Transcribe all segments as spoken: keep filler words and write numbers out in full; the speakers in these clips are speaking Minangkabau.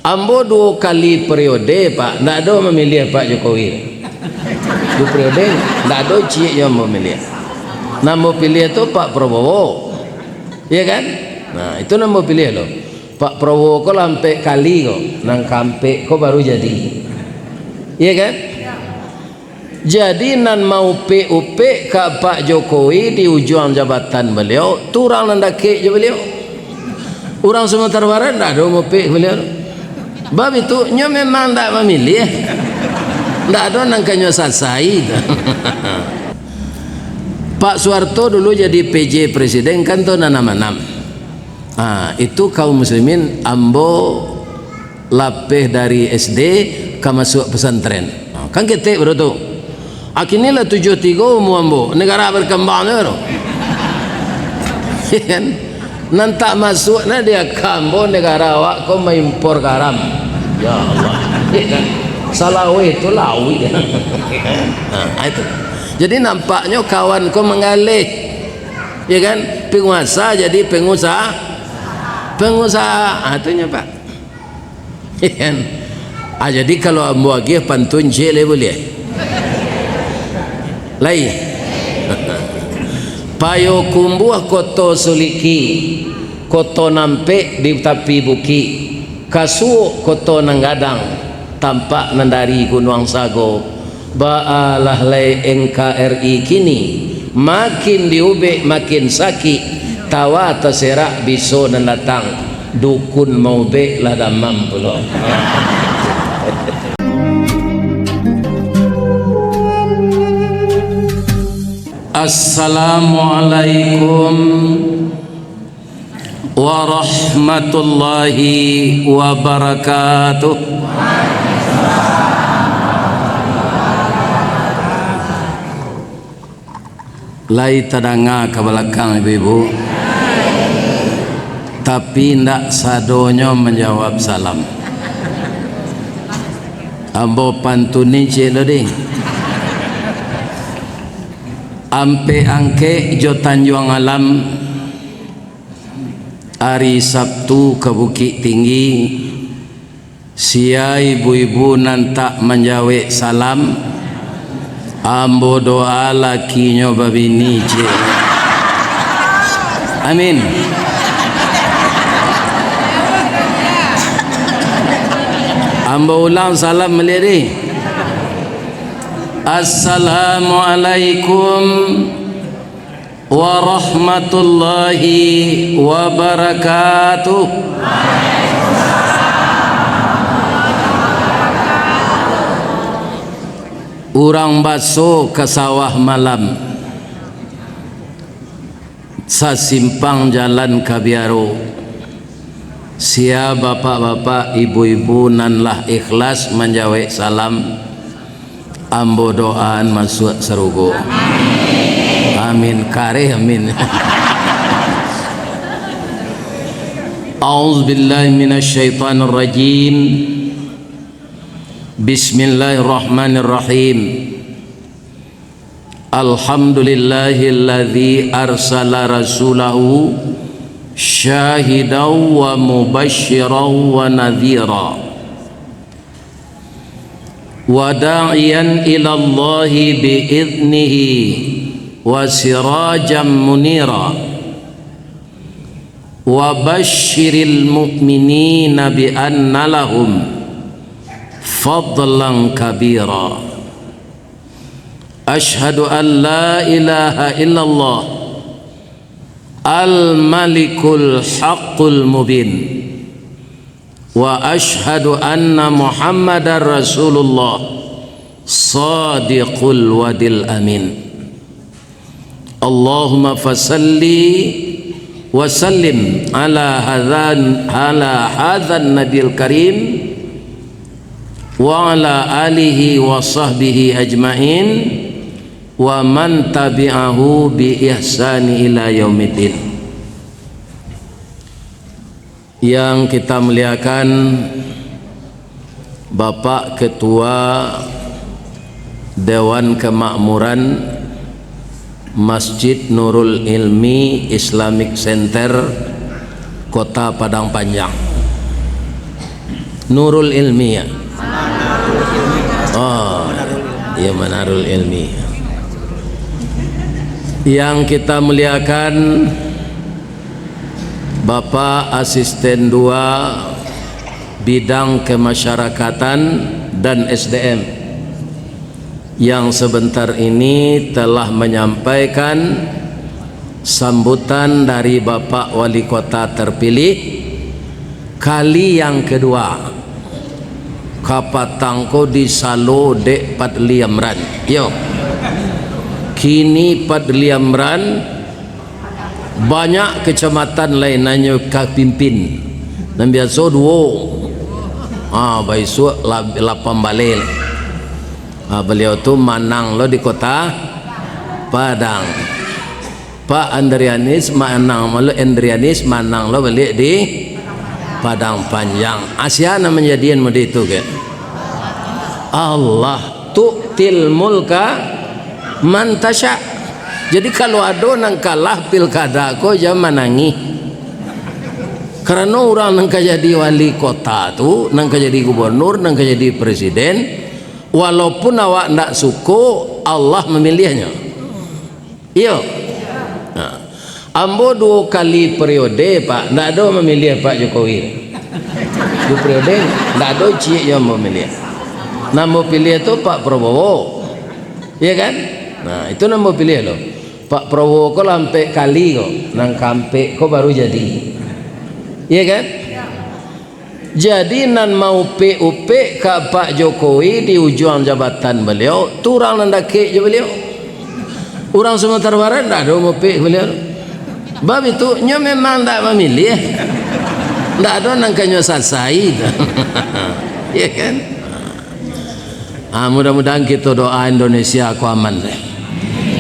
Ambo duo kali periode, Pak, ndak ado mamiliah Pak Jokowi. Duo periode, ndak ado ciek yang ambo miliah. Nan ambo piliah tu Pak Prabowo. Iya kan? Nah, itu nan ambo piliah lo. Pak Prabowo ko lah ampek kali ko, nan kaampek ko baru jadi. Iya kan? Jadi, nan maupek-upek ka Pak Jokowi di ujuang jabatan baliau, tu urang nan dakek jo baliau. Urang Sumatera Barat ndak ado maupek ka baliau. Bab itu, nyo memang ndak mamiliah. Ndak ado nan ka nyo sasai. Pak Suharto dulu jadi P J presiden kan tahun anam anam. Ha, itu kaum muslimin ambo lapeh dari S D ka masuak pesantren. Ha, kan ketek baru tu. Akini lah tujuah tigo umua ambo, negara berkembang tu baru. Kan? Nan tak masuak nah di aka ambo, negara awak ko maimpor garam. Ya Allah. Kan? Salaweh tu lawik. Ha, itu. Jadi nampaknyo kawan ko manggaleh. Ya kan? Penguasa jadi pengusaha. Pengusaha. Ha, tu nyo, Pak. Kan? Ah, jadi kalau ambo agiah pantun ciek lai buliah? Lai. Payokumbuah Koto Suliki, koto nan ampek di tapi bukik, kasuok koto nan gadang, tampak nan dari Gunuang Sago, Baalah lai N K R I kini, makin diubek makin sakik, tawa taserak biso nan datang, dukun maubek lah damam pulo. Assalamualaikum warahmatullahi wabarakatuh. Lai tadanga ka balakang ibu-ibu, tapi indak sadonyo manjawab salam. Ambo pantuni ciek lo dih. Ampek Angkek jo Tanjuang Alam, ari Sabtu ka Bukiktinggi, sia ibu-ibu nan tak manjawek salam, ambo doa lakinyo babini ciek. Amin. Ambo ulang salam baliak dih. Assalamualaikum warahmatullahi wabarakatuh. Urang baso ka sawah malam, sasimpang jalan ka biaro. Sia bapak-bapak, ibu-ibu nan lah ikhlas manjawek salam, ambo doaan masuak sarugo. Amin. Kareh amin. A'udzubillahi minasyaitonirrajim. Bismillahirrahmanirrahim. Alhamdulillahilladzi arsala rasulahu syahidan wa mubasysyiran wa nadhira, wa da'iyan ilallahi bi idznihi wa sirajan munira. Wa basysyiril mu'minina bi anna lahum fadlan kabira. Asyhadu an la ilaha illallah al-malikul haqqul mubin. Wa asyhadu anna Muhammadar Rasulullah shadiqul wa'dil amin. Allahumma fasalli wa sallim ala hadzan, ala hadzan nabiyil karim, wa ala alihi wa sahbihi ajmain, wa man tabi'ahu bi ihsani ila yaumiddin. Yang kita muliakan, Bapak Ketua Dewan Kemakmuran Masjid Nurul Ilmi Islamic Center, Kota Padang Panjang. Nurul Ilmi, ya? Oh, ya, Manarul Ilmi. Yang kita muliakan, Bapak Asisten dua Bidang Kemasyarakatan dan S D M, yang sebentar ini telah menyampaikan sambutan dari Bapak Wali Kota terpilih kali yang kedua. Kapatang ko disalo dek Fadli Amran. Yo. Kini Fadli Amran banyak kecamatan lain nanyo ka pimpin. Nan biaso duo. Ah, baisuak la-, lapan baleh. Ah, baliau tu manang lo di Kota Padang. Pak Andrianis manang lo, Andrianis manang lo baliak di Padang Panjang. Asia nan manjadian mode itu ke? Allah, tu'til mulka man tasya. Jadi, kalau ado nan kalah pilkada ko, jan manangih. Karano urang nan ka jadi wali kota tu, nan ka jadi gubernur, nan ka jadi presiden, walaupun awak ndak suko, Allah mamiliahnyo. Iyo. Nah, ambo duo kali periode, Pak, ndak ado mamiliah Pak Jokowi. Duo periode, ndak ado ciek jo ambo miliah. Nan ambo piliah tu Pak Prabowo. Iya kan? Nah, itu nan ambo piliah lo. Pak Prabowo ko lah ampek kali ko, nan kaampek ko baru jadi. Iya kan? Jadi, nan maupek-upek ka Pak Jokowi di ujuang jabatan baliau, tu urang nan dakek jo baliau. Urang Sumatera Barat ndak ado maupek ka baliau. Bab itu, nyo memang ndak mamiliah. Ndak ado nan ka nyo sasai. Ya kan? Ah, mudah-mudahan kito doa Indonesia ko aman.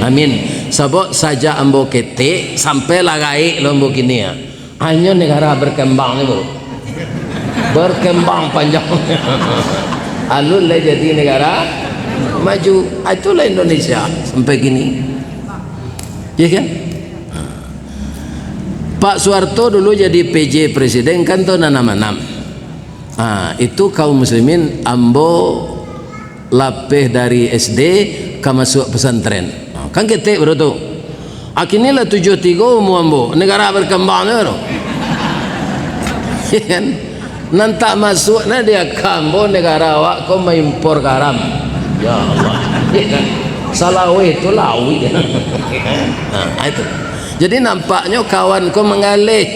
Amin. Sabab sajak ambo ketek, sampai lah gaek lo ambo kini, ah. Hanyo negara berkembang ni, bro. Berkembang panjang. Alun lai jadi negara maju. Ah, itulah Indonesia sampai kini. Ya kan? Pak Soeharto dulu jadi P J presiden kan tahun anam anam. Ah, itu kaum muslimin ambo lapeh dari S D ka masuak pesantren. Ah, kan ketek baru tu. Ah, kini lah tujuah tigo umua ambo, negara berkembang tu baru. Ya kan? Nan tak masuak nah di aka ambo negara awak ko maimpor garam. Ya Allah. Ya kan? Salaweh tu lawik. Nah, itu. Jadi nampaknyo kawan ko manggaleh.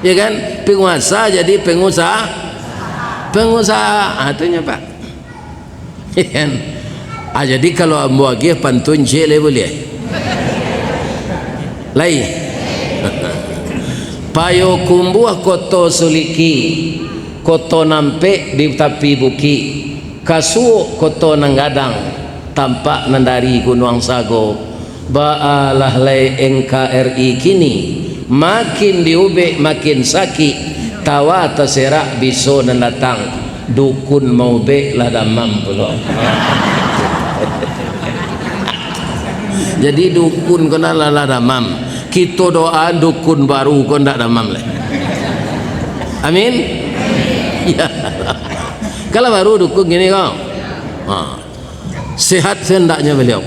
Ya kan? Penguasa jadi pengusaha. Pengusaha. Ah, tu nyo, Pak. Kan? Ah, jadi, kalau ambo agiah pantun ciek lai buliah? Lai. Payokumbuah Koto Suliki, koto nan ampek di tapi bukik, Kasuok koto nan gadang, tampak nan dari Gunuang Sago, Baalah lai N K R I kini, makin diubek makin sakik, tawa taserak biso nan datang, dukun maubek lah damam pulo. Jadi dukun ko nan lah, lah damam. Kito doa dukun baru ko ndak damam lai. Amin. Ya. Kalau baru dukun gini ko. Ha. Sehat sehendaknya baliau.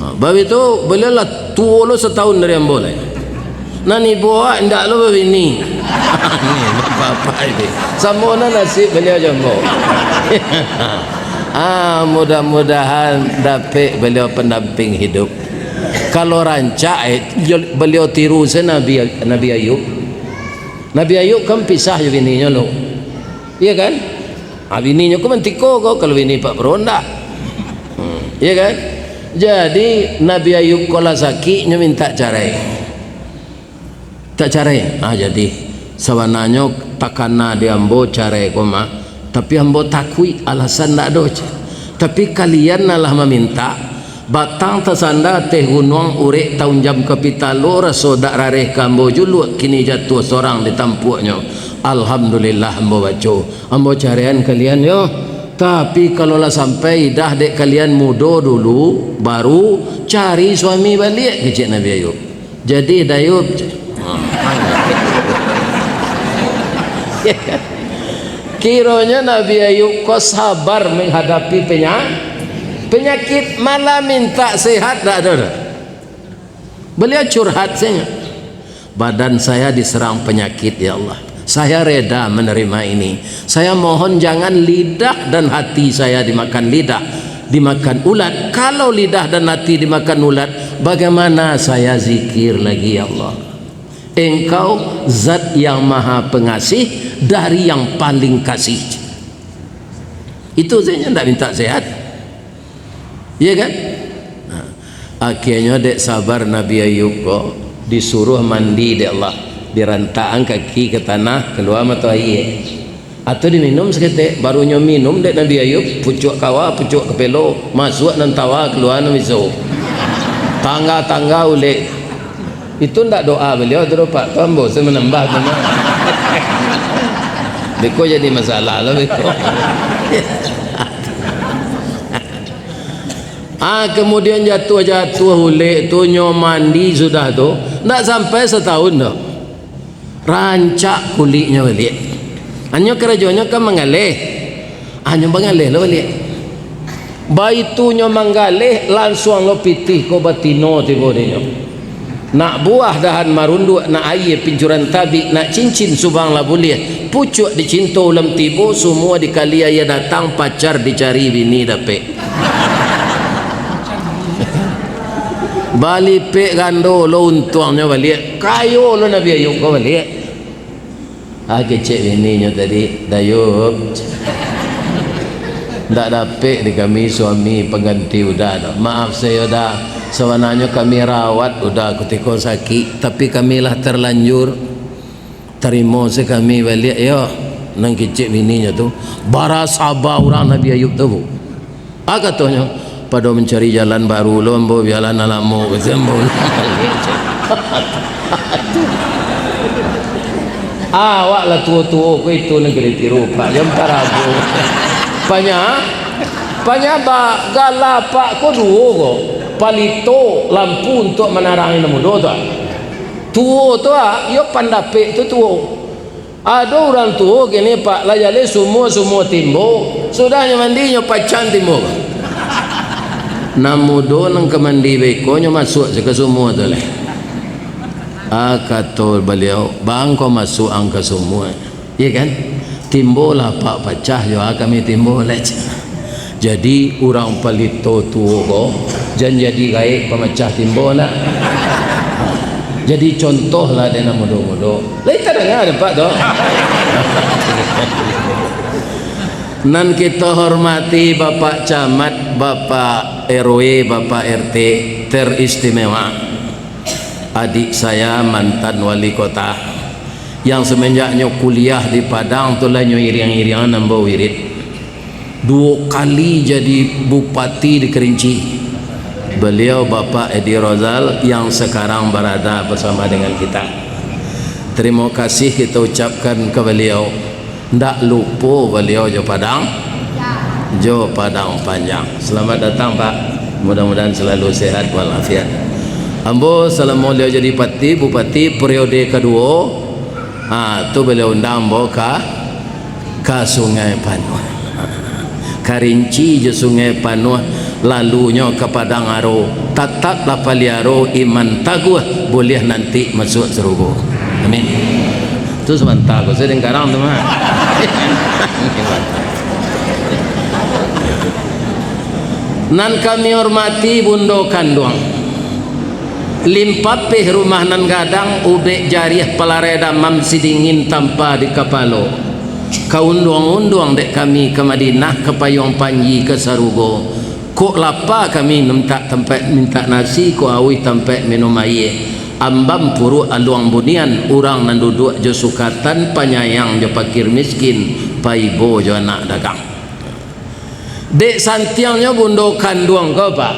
Ha, babitu, baliau lah tuo lo satahun dari ambo lai. Nan ibo awak indak lo babini. Ni, bapak ini. Samo nan nasib baliau jo ambo. Ah, mudah-mudahan dapek baliau pendamping hidup. Kalau rancak, eh, baliau tiru se Nabi, Nabi Ayub. Nabi Ayub kan pisah jo bininyo lo. Iya kan? Ah, bininyo ko mantiko ko, kalau bini Pak Prabowo ndak. Hmm, iya kan? Jadi, Nabi Ayub ko lah sakik, nyo mintak carai. Tak carai. Ah, jadi, sabananyo takana di ambo carai ko mah, tapi ambo takuik, alasan ndak ado, ceh. Tapi kalian nan lah mamintak, batang tasanda ateh gunuang, urek taunjam ka pitalo, raso dak rareh ka ambo juluak, kini jatuah sorang di tampuaknyo. Alhamdulillah, ambo baco. Ambo caraian kalian yo. Tapi, kalau lah sampai idah dek kalian mudo dulu, baru cari suami baliak, kecek Nabi Ayub. Jadi, Dayub, cek. Ha. Ya kan? Kironyo Nabi Ayub ko sabar manghadapi penya-, panyakik, malah mintak sehat, ndak ado doh. Baliau curhat sajo, "Badan saya diserang panyakit, ya Allah. Saya reda menerima ini. Saya mohon jangan lidah dan hati saya dimakan lidah, dimakan ulat. Kalau lidah dan hati dimakan ulat, bagaimana saya zikir lagi, ya Allah? Engkau Zat yang Maha Pengasih dari yang paling kasih." Itu sajo ndak mintak sehat. Iya kan? Nah, akhirnyo dek sabar Nabi Ayub ko disuruah mandi dek Allah, dirantakan kaki ka tanah, kalua mato aia. Atau diminum saketek, barunyo minum dek Nabi Ayub, pucuak kawa, pucuak kapelo, masuak nan tawa, kalua nan biso. Tangga-tangga ulek. Itu ndak doa baliau tu doh, Pak. Tu ambo se manambah tu mah. Beko jadi masalah lah beko. Ah, kemudian jatuah-jatuah ulek tu, nyo mandi sudah tu, ndak sampai satahun doh. Rancak kuliknyo baliak. Hanyo karajonyo kan manggaleh. Hanyo manggaleh lo baliak. Baitu nyo manggaleh, lansuang lo pitih ko batino tibo dinyo. Nak buah dahan marunduak, nak aia pincuran tabik, nak cincin subang lah buliah. Pucuak dicinto ulam tibo, sumua dikali aia datang, pacar dicari bini dapek. Balipek gando lo untuangnyo baliak. Kayo lo Nabi Ayub ko baliak. Ah, kecek bininyo tadi, "Dayub, ndak dapek di kami suami pangganti Uda tu. Maaf sajo, Da. Sabananyo kami rawat Uda kutiko sakik, tapi kami lah terlanjur. Tarimo se kami baliak, yo." Nan kecek bininyo tu, bara saba urang Nabi Ayub tu, Bu. Ah, katonyo, "Pado mancari jalan baru lo ambo, bialah nan lamo," kecek ambo. Awak lah tuo-tuo ko, itu nan ka ditiru, Pak. Jan parabu. Panya, panya ba-, gala Pak ko duo ko. Palito lampu untuak manarangi nan mudo tu, ah. Tuo tu, ah, iyo pandapek tu tuo. Ado urang tuo kini, Pak, lah jaleh sumua-sumua timbo, sudahnyo mandi nyo pacang timbo. Nan mudo nan ka mandi beko nyo masuak se ka sumua tu lai. Ah, kato baliau, "Bang ko masuak ang ka sumua." Iya kan? "Timbo lah, Pak, pacah jo ah kami timbo lai." Jadi, urang palito tuo ko, jan jadi gaek pamacah timbo nak. Jadi, contohlah dek nan mudo-mudo. Lai tadanga dek Pak tu? Nan kito hormati Bapak Camat, Bapak R W, Bapak R T, teristimewa adik saya, mantan wali kota, yang semenjaknyo kuliah di Padang tu lah nyo iriang-iriangan ambo wirid. Duo kali jadi bupati di Kerinci. Beliau Bapak Edi Rozal yang sekarang berada bersama dengan kita. Terima kasih kita ucapkan ke beliau. Ndak lupo baliau jo Padang, jo Padang Panjang. Selamat datang, Pak. Mudah-mudahan selalu sehat walafiat. Ambo, salamo baliau jadi pati, bupati periode kaduo, ha, tu baliau undang ambo ka, ka Sungai Panuah. Karinci jo Sungai Panuah, lalunyo ka Padang Aro, tataplah paliaro iman taguah, buliah nanti masuak sarugo. Amin. Tu sabanta ko, sadang karang tu mah. Nan kami hormati Bundo Kanduang. Limpapeh rumah nan gadang, ubek jariah palarai damam, sidingin tampa di kapalo. Ka unduang-unduang dek kami ka Madinah, ka payuang panji ka sarugo. Kok lapa kami mintak tampaik mintak nasi, kok auih tampaik minum aia. Ambam puruak aluang bunian, urang nan duduak jo sukatan, panyayang jo pakir miskin, paibo jo anak dagang. Dek santiangnyo Bundo Kanduang ko, Pak,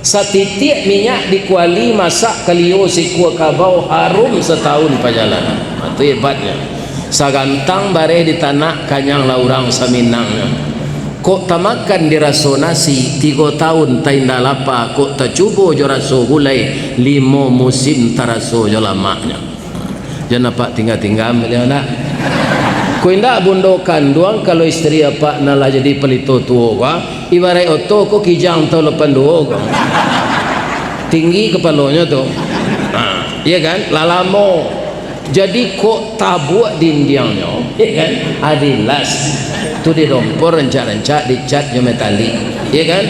satitiak minyak di kuali, masak kalio sikua kabau, harum satahun pajalanan. Ha, tu hebatnyo. Sagantang bareh di tanak, kanyanglah urang saminangnyo. Kok tamakan diraso nasi, tigo tahun tainda lapa, kok tacubo jo raso gulai, limo musim taraso jo lamaknyo. Jan nampak tingga-tingga baliau nak. Ko indak bundo kanduang, kalau istri apak nan lah jadi palito tuo ko, ibaraik oto ko, kijang tau lapan duo ko. Tinggi kapalonyo tu. Ha, iya kan? Lah lamo. Jadi kok tabuak dindiangnyo, iya kan? Adilas. Tu didompor rancak-rancak, dicat jo metalik. Iya kan?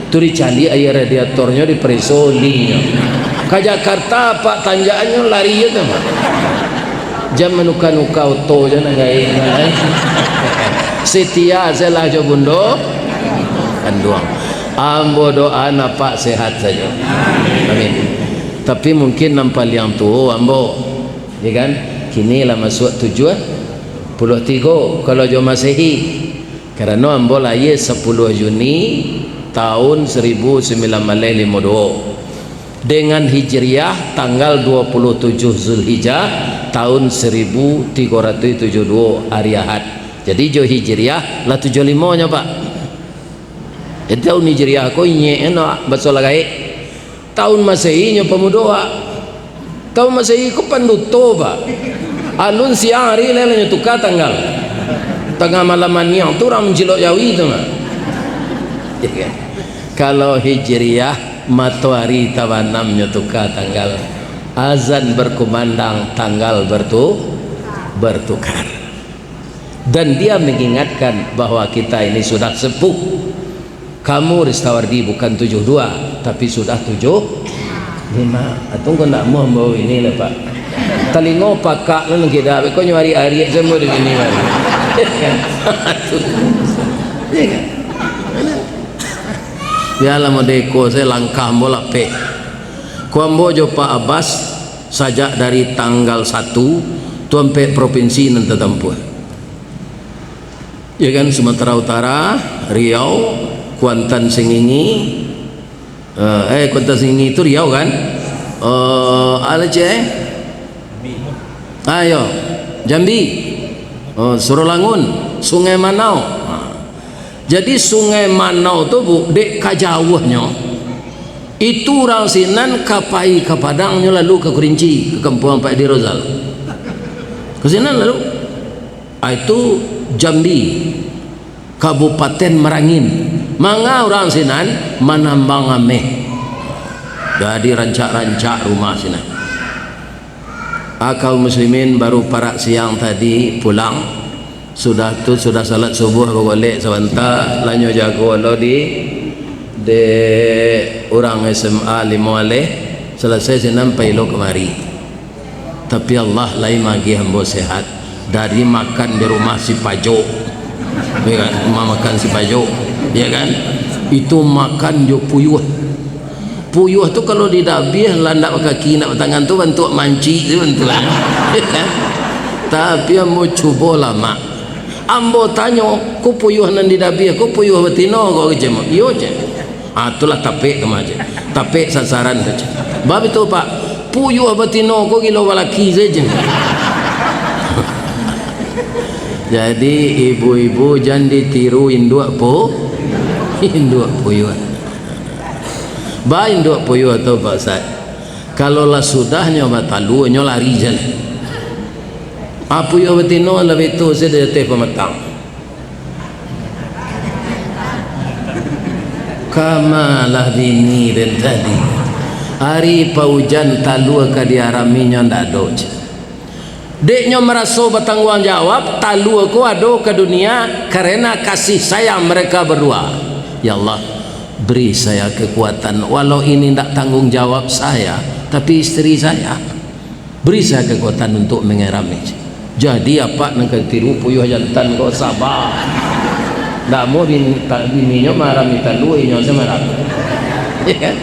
Tu dicaliak aia radiatornyo, dipareso olinyo. Ka Jakarta, Pak, tanjakannyo lari je tu. Jan manuka-nuka oto je nan gaek. Setia sajolah jo bundo kanduang. Ambo doa apak sehat sajo. Amin. Tapi mungkin nan paliang tuo ambo, ya kan? Kini lah masuak tujuah puluah tigo kalau jo Masehi. Karano ambo lahia sapuluah Juni taun saribu sambilan baleh limo duo. Dengan Hijriah tanggal duo puluah tujuah Zulhijjah taun saribu tigo ratuih tujuah duo, ari Ahad. Jadi jo Hijriah lah tujuah limo nyo, Pak. Jadi taun Hijriah ko inyek no, baso lah gaek. Taun Masehi nyo pamudo, Pak. Taun Masehi ko panduto, Pak. Alun siang ari lai lah nyo tuka tanggal. Tangah malam maniang tu urang mancilok jawi tu mah. Kalau Hijriah, matoari tabanam nyo tuka tanggal. Azan berkumandang, tanggal bertu-, bertukar. Dan dia mengingatkan bahwa kita ini sudah sepuh. Kamu, Ristawardi, bukan tujuah dua, tapi sudah tujuah lima. Atau kau ndak mau bawa ini lah, Pak. Talingo pakak lah nan kida, kau nyuari-ari semua di sini baru. Iya kan? Biarlah modeko, saya langkah ambo lapeh. Ko ambo jo Pak Abbas, sajak dari tanggal satu, tu ampek propinsi nan tatampuah. Ya kan, Sumatera Utara, Riau, Kuantan Sengingi, eh, eh, Kuantan Sengingi itu Riau kan? Eh, Aceh? Ayo, Jambi, eh, Surolangun, Sungai Manau. Nah, jadi Sungai Manau tu, Bu, dek ka jauahnyo, itu urang sinan ka pai ka Padang, nyo lalu ka Kerinci, ka kampuang Pak Edi Rozal. Ka sinan lalu. Ah, itu Jambi, Kabupaten Merangin. Manga urang sinan manambang ameh. Jadi rancak-rancak rumah sinan. Ah, kaum muslimin baru parak siang tadi pulang. Sudah tu, sudah salat subuh bagolek sabanta, lah nyo jago lo di, dek urang S M A Limo Aleh. Salasai sinan pai lo kamari. Tapi Allah lai magiah ambo sehat. Dari makan di rumah si Pajok, ya kan? Rumah makan si Pajok, ya kan? Itu makan jo puyuah. Puyuah tu kalau didabiah lah ndak bakaki, ndak batangan tu, bantuak mancik tu bantuaknyo. Ya kan? Tapi ambo cubo lamak. Ambo tanyo, "Ko puyuah nan didabiah ko puyuah batino ko?" kecek ambo. "Iyo," cek. Ah, tu lah tapek tu mah, cek. Tapek sasaran tu, cek. Bab itu, Pak, puyuah batino ko gilo balaki sajo. Jadi, ibu-ibu jan ditiru induak pu-, induak puyuah. Ba induak puyuah tu, Pak Ustaz, kalau lah sudahnyo batalua, nyo lari jan. Ah, puyuah batino labiah tu sajo di ateh pamatang. Kamalah bini den tadi. Ari paujan talua ka diaraminyo ndak ado, cek. Dek nyo maraso batangguang jawab, talua ko ado ka dunia karena kasih sayang mereka berdua. Ya Allah, beri saya kekuatan, walau ini ndak tanggung jawab saya, tapi isteri saya. Beri saya kekuatan untuk mengerami. Jadi, apak nan ka ditiru puyuah jantan ko, saba. Ndak mau bini, ta-, bininyo marami talua, inyo se maram. Ya kan?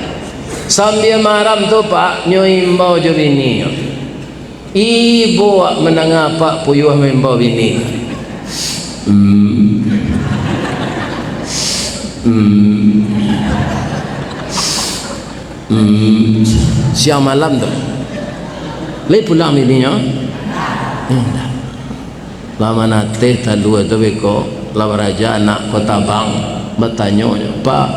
Sambia maram tu, Pak, nyo imbau jo bininyo. Ibo wak mandanga apak puyuah maimbau bini. Hmm. Hmm. Hmm, siang malam tu. Lai pulang bininyo? Indak. Lah manateh talua tu beko, lah baraja anak ko tabang, batanyo nyo, "Pak,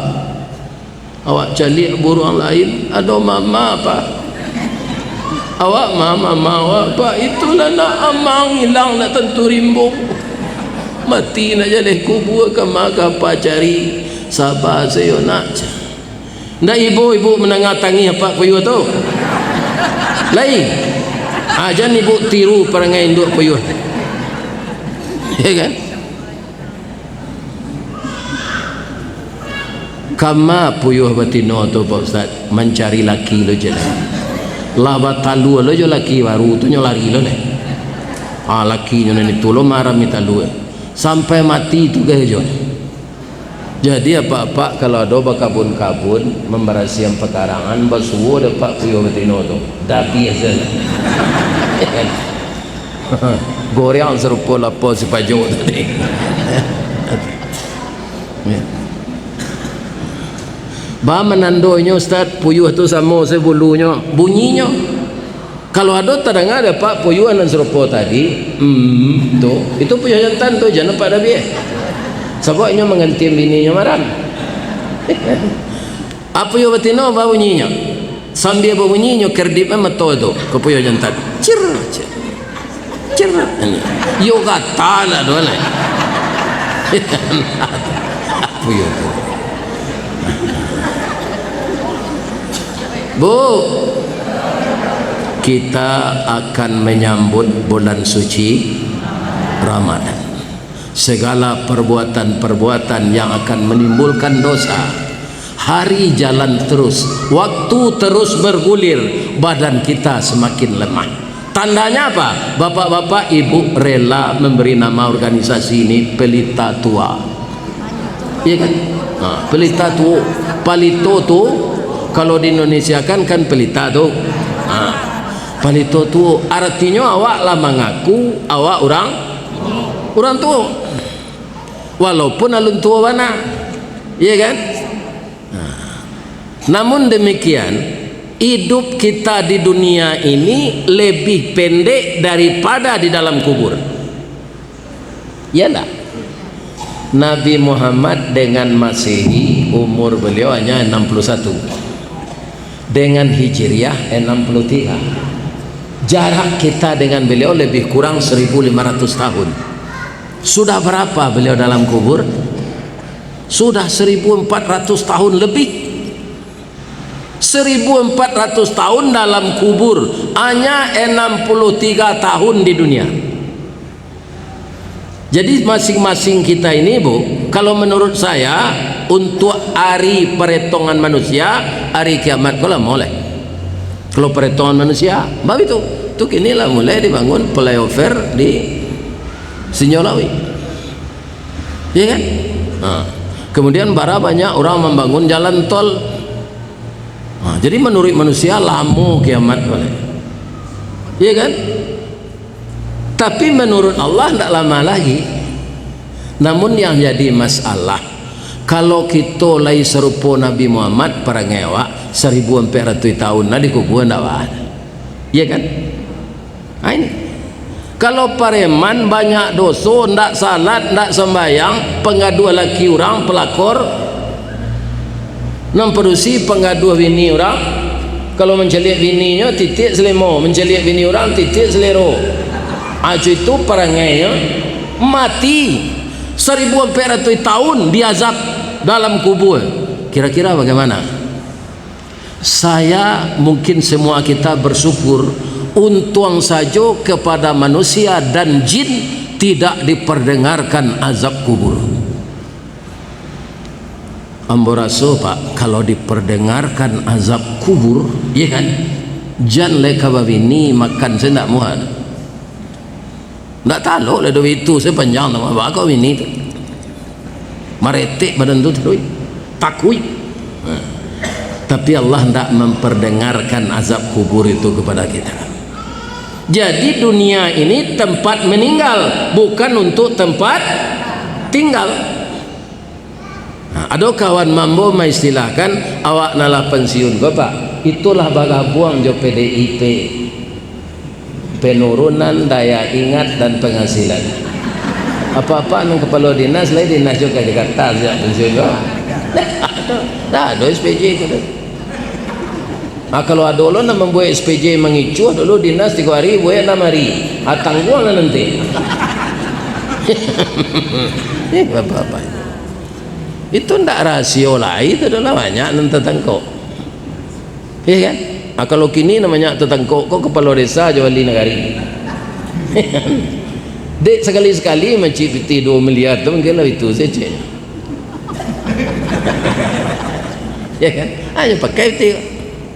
awak caliak buruang lain, ado mama, Pak?" Awak ma-, ma-, ma-, awak, Pak, itulah nak amang ilang, nak tantu rimbo. Mati nak jaleh kubua, ka ma ka apa cari? Saba sajo nak. Ndak ibo-ibo mandanga tangih apak puyuah tu? Lai. Ah, jan ibo tiru parangai induak puyuah. Ya kan? Kama puyuah batino tu, Pak Ustaz? Mancari laki lo je lah. Lah batalua lo jo laki baru tu, nyo lari lo leh. Ah, lakinyo nan itu lo marami talua. Sampai mati tu gai jo. Jadi, apak-apak, kalau ado bakabun-kabun, mambarasiahan pakarangan, basuo dek apak puyuah batino tu. Dah biaso. Goreang sarupo lapau si Pajo tadi. Ba manandonyo, Ustaz, puyuah tu samo se bulunyo, bunyinyo. Kalau ado tadanga dek apak puyuah nan sarupo tadi, hmm, tu, itu puyuah jantan tu, jan apak dabiah. Sabab inyo manggantian bininyo maram. Ah, puyuah batino babunyinyo. Sambia babunyinyo kerdipnyo mato tu, ka puyuah jantan. Cir, cir. Cir. Iyo gata lah tu lah. Puyuah tu. Bu, kita akan menyambut bulan suci Ramadan. Segala perbuatan-perbuatan yang akan menimbulkan dosa, hari jalan terus, waktu terus bergulir, badan kita semakin lemah. Tandanya apa? Bapak-bapak, ibu rela memberi nama organisasi ini Pelita Tua. Iya kan? Ha, Pelita Tua. Palito tu, kalau di Indonesia kan, kan pelita tu. Ha, Palito Tua. Artinyo awak lah mangaku awak urang, urang tuo. Walaupun alun tuo bana. Iya kan? Nah, namun demikian, hidup kita di dunia ini lebih pendek daripada di dalam kubur. Iya ndak? Nabi Muhammad dengan Masehi, umur beliau hanya enam puluh satu. Dengan Hijriah, enam puluh tiga. Jarak kita dengan beliau lebih kurang seribu lima ratus tahun. Sudah berapa beliau dalam kubur? Sudah seribu empat ratus tahun lebih. Seribu empat ratus tahun dalam kubur, hanya enam puluh tiga tahun di dunia. Jadi, masing-masing kita ini, Bu, kalau menurut saya, untuk hari peretongan manusia, hari kiamat ko lamo lai. Kalau peretongan manusia, babitu. Tu kini lah mulai dibangun flyover di Sinjolawi. Iya kan? Ha. Kemudian, bara banyak urang mambangun jalan tol. Ha, jadi, manuruik manusia, lamo kiamat ko lai. Iya kan? Tapi, manuruik Allah, ndak lamo lai. Namun, yang jadi masalah, kalau kito lai sarupo Nabi Muhammad, parangai awak, saribu ampek ratuih tahun lah dikubua, ndak baa. Iya kan? Ha, ini. Kalau pareman banyak doso, ndak salat, ndak sambayang, pangaduah laki urang, pelakor, nan padusi pangaduah bini urang, kalau mancaliak bininyo, titiak salimo, mancaliak bini urang, titiak salero. Aco itu parangainyo, mati. Saribu ampek ratuih tahun diazab dalam kubua. Kira-kira bagaimana? Saya, mungkin semua kita bersyukur, untuang sajo kepada manusia dan jin tidak diperdengarkan azab kubur. Ambo raso, Pak, kalau diperdengarkan azab kubur, iya kan, jan lai ka babini, makan se ndak muah. Ndak talok lah duo itu sapanjang tu, baa kok bini tu. Maretek badan tu taruih. Takuik. Nah. Tapi Allah ndak memperdengarkan azab kubur itu kepada kita. Jadi, dunia ini tempat meninggal, bukan untuk tempat tinggal. Nah, ado kawan mambo maistilahkan, awak nan lah pensiun ko, Pak, itulah bagabuang jo P D I P. Penurunan daya ingat dan penghasilan. Apa-apa nan kapalo dinas, lai dinas jo ka Jakarta sajak pensiun ko. Dah ado S P J ko tu. Ah, kalau ado lo nak mambuek S P J mangicuah dulu dinas tigo hari, buek anam hari. Ah, tangguang lah nanti. Eh, bapak-bapak. Itu ndak rasio lai, itu adalah banyak nan tatangkok. Iya kan? Ah, kalau kini namanya tatangkok ko kapalo desa jo wali nagari. Dek sakali-sakali mancik pitih duo miliar tu mungkin lah itu saja. Ya kan? Hanya pakai pitih.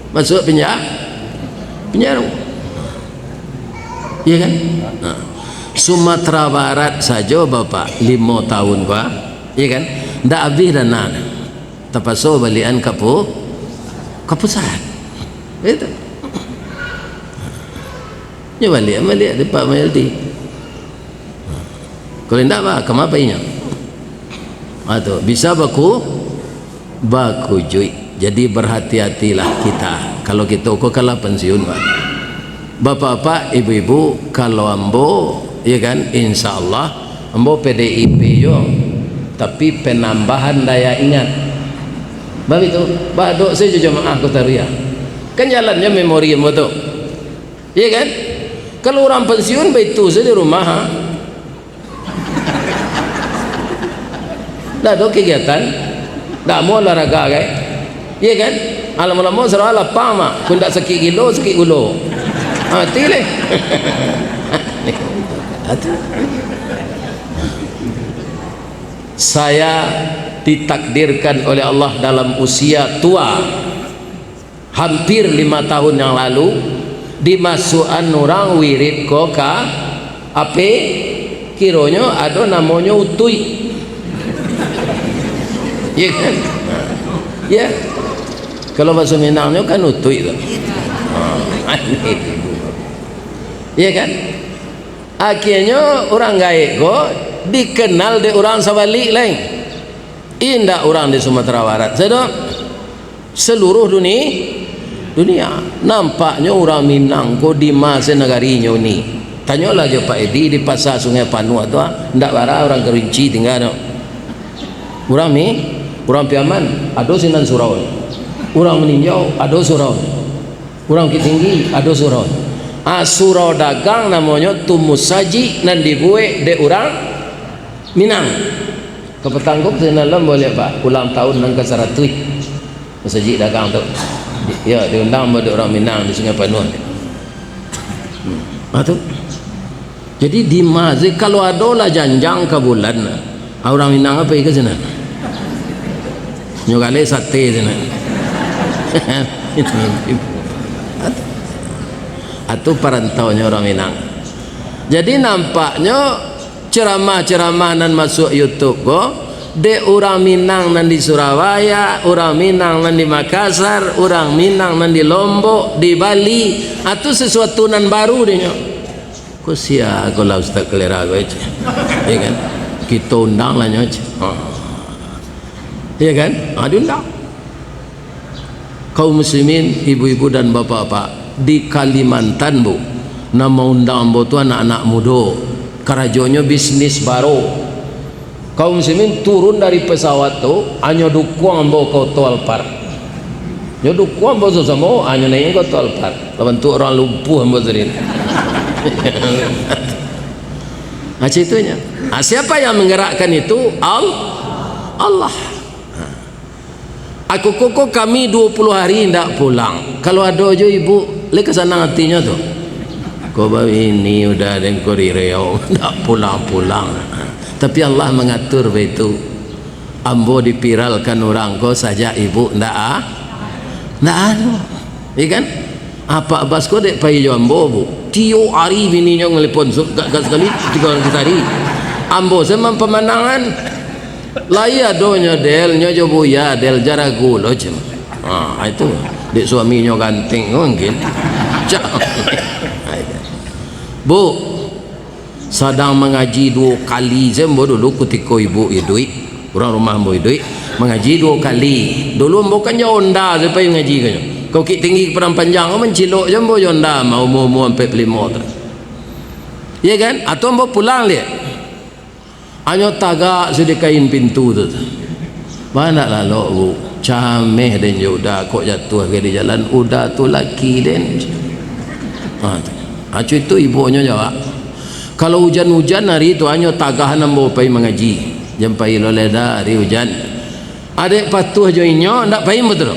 Masuk penjara. Penjara. Iya kan? Nah. Sumatera Barat sajo, Bapak, limo tahun, Pak. Iya kan? Ndak habis dana. Tapaso balian ka pu-, ka pusat. Itu. Nyo baliak, baliak di Pak Mayaldi. Kalau indak, bah, kama pai inyo? Ah, tu, bisa baku-, bakujuik. Jadi, berhati-hatilah kita. Kalau kito ko kan lah pensiun, bah. Bapak-bapak, ibu-ibu, kalau ambo, ya kan, insya Allah, ambo P D I P yo, tapi penambahan daya ingat. Bah itu, bah, dok sajo jamaah Kota Ruya. Kan jalannyo memori ambo tu. Iya kan? Kalau urang pensiun, baitu sajo di rumah, ha. Ndak ado kegiatan, ndak amuah olahraga, kan? Iya kan? Alamo-lamo sarawa lapang, mak. Kun ndak sakik gilo, sakik gulo. Ha, mati leh. Atu. Saya ditakdirkan oleh Allah dalam usia tua. Hampir lima tahun yang lalu, dimasuakan urang wirid ko ka A P, kironyo ado namonyo utuik. Ya kan? Ya. Kalau bahasa Minangnyo kan utuik tu. Ha, ya kan? Akhirnyo urang gaek ko dikenal dek urang sabalik lai. Indak urang di Sumatera Barat sajo, seluruh duni-, dunia. Nampaknyo urang Minang ko di ma se nagarinyo ni. Tanyolah jo Pak Edi di Pasa Sungai Panuah tu, ah, ndak bara urang Kerinci tingga tu. Urang Mi-, urang Piaman, ado sinan surau. Urang Maninjau, ado surau. Urang Bukittinggi, ado surau. Ah, surau dagang namonyo tu musajik nan dibuek dek urang Minang. Kapatang ko sinan lah ambo liek, Pak, ulang tahun nan ka saratuih. Musajik dagang tu. Yo, diundang ambo dek urang Minang di Sungai Panuah. Hmm. Ah, tu. Jadi, di ma se, kalau ado lah janjang ka bulan, ah, urang Minang pai ka sinan. Nyo galeh sate sinan. Atu parantaunyo urang Minang. Jadi, nampaknyo ceramah-ceramah nan masuak YouTube ko, dek urang Minang nan di Surabaya, urang Minang nan di Makassar, urang Minang nan di Lombok, di Bali, atu sesuatu nan baru dek nyo. Ko sia ko lah Ustaz Kalera ko, ceh. Ya kan? Kito undang lah nyo, ceh. Ha. Ya kan? Ha, diundang. Kaum muslimin, ibu-ibu dan bapak-bapak, di Kalimantan, Bu, nan maundang ambo tu anak-anak mudo. Karajonyo bisnis baro. Kaum muslimin turun dari pesawat tu, anyo dukuang ambo ka oto Alphard. Nyo dukuang ambo sasamo, anyo naiak ka oto Alphard. Lah bantuak urang lumpuah ambo tadi. Nah, caitunyo. Ah, siapa yang menggerakkan itu? Al-, Allah. Aku ko, ko kami dua puluh hari indak pulang. Kalau ado jo ibu, lai ka sanang atinyo tu. Ko babini udah den ko di Riau, indak pulang-pulang. Tapi Allah mangatur baitu. Ambo dipiralkan urang ko sajak ibu ndak a-, ndak ado. Iya kan? Apak Bas ko dek pai jo ambo, Bu. Tiok ari bininyo ngalipon su-, ka, ka sakali, tigo ari sakali. Ambo se mampamandangan. Lai adonyo Del, nyo jo Buya Del, jaragu lo cem. Ha, itu. Dek suaminyo ganteng ko mungkin. Cak. Bu, sadang mangaji duo kali se ambo dulu kutiko ibu iduik, urang rumah ambo iduik, mangaji duo kali. Dulu ambo kan jo onda se pai mangaji ka nyo. Ka Bukittinggi ka Padang Panjang ko mancilok se ambo jo onda, ma umua-umua ampek puluah limo tu. Iya kan? Atu ambo pulang liak. Anyo tagak sudah kain pintu tu. Bah ndak lalok, Bu. Cameh den jo Uda, kok jatuah ka di jalan, Uda tu laki den. Ha, tu. Ha, cuitu ibuknyo jawab. Kalau ujan-ujan ari tu, hanyo tagahan ambo pai mangaji. Jan pai lo lai Da, ari ujan. Dek patuah jo inyo, ndak pai batua.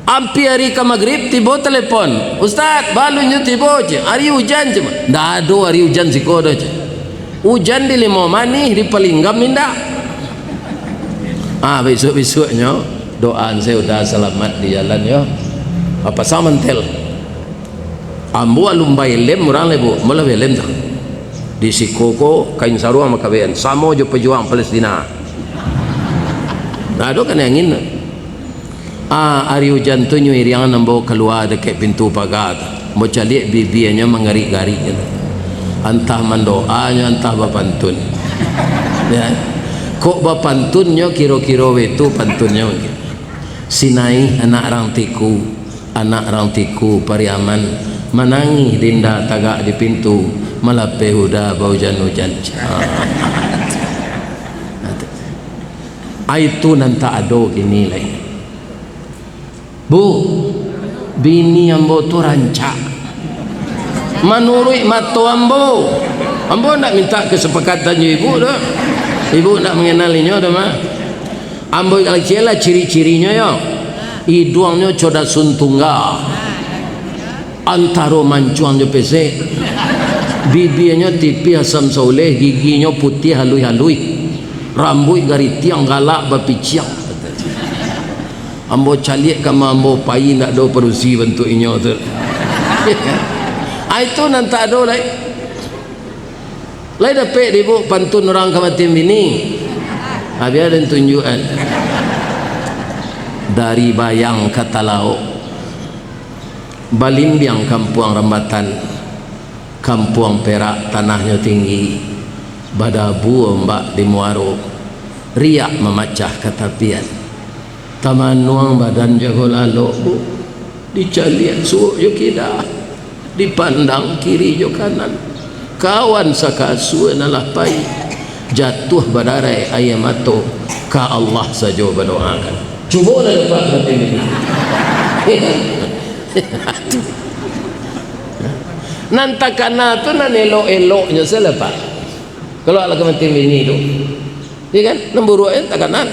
Ampia ari ka magrib, tibo telepon. "Ustaz, balun nyo tibo," cek. "Ari ujan," cek. "Ndak ado ari ujan siko doh," cek. "Ujan di Limau Manih, di Palinggam indak." Ah, bisuak-bisuaknyo, doaan sajo Uda salamat di jalan yo. Apa samantel? Ambo alun baelem urang lai, Bu. Ambo lah baelem tu. Di siko ko kain saruang makabean, samo jo pajuang Palestina. Nah, tu kan angin tu. Ah, ari ujan tu nyo iriangan ambo kalua dakek pintu paga tu. Ambo caliak bibianyo mangarik-garik tu. Antah mandoanyo, antah bapantun. Ya. Kok bapantunnyo kiro-kiro baitu pantunnyo mungkin. Sinaih anak rang Tiku, anak rang Tiku Pariaman, manangih dinda tagak di pintu, malapeh Uda baujan-ujan. Ah. Ai tu nan tak ado kini lai. Bu, bini ambo tu rancak. Manuruik mato ambo, ambo ndak minta kesepakatan jo ibu doh. Ibu ndak mangenal inyo doh mah. Ambo kecek lah ciri-cirinyo yo. Iduangnyo codasun tungga. Antaro mancuang jo pesek. Bibianyo tipih asam sauleh, giginyo putiah haluih-haluih. Rambuik garitiang galak bapiciang. Ambo caliak kama ambo pai, ndak ado padusi bantuak inyo tu. Ai tu nan tak ado lai. Lai dapek di ibu pantun urang kamatian bini? Ha, bia den tunjuakan. Dari Bayang ka Talaok, balimbiang kampuang Rambatan, kampuang Perak tanahnyo tinggi, badabu ombak di muaro, riak mamacah ka tapian. Tamanuang badan jago lalok, Bu. Dicaliak suok jo kida, dipandang kiri jo kanan. Kawan sakasua nan lah pai, jatuah badarai aia mato, ka Allah sajo badoakan. Cubolah, Pak, batin ini. Nan takana tu nan elok-eloknyo sajolah, Pak. Kalau lah kamatian bini tu, ya kan? Nan buruaknyo takana.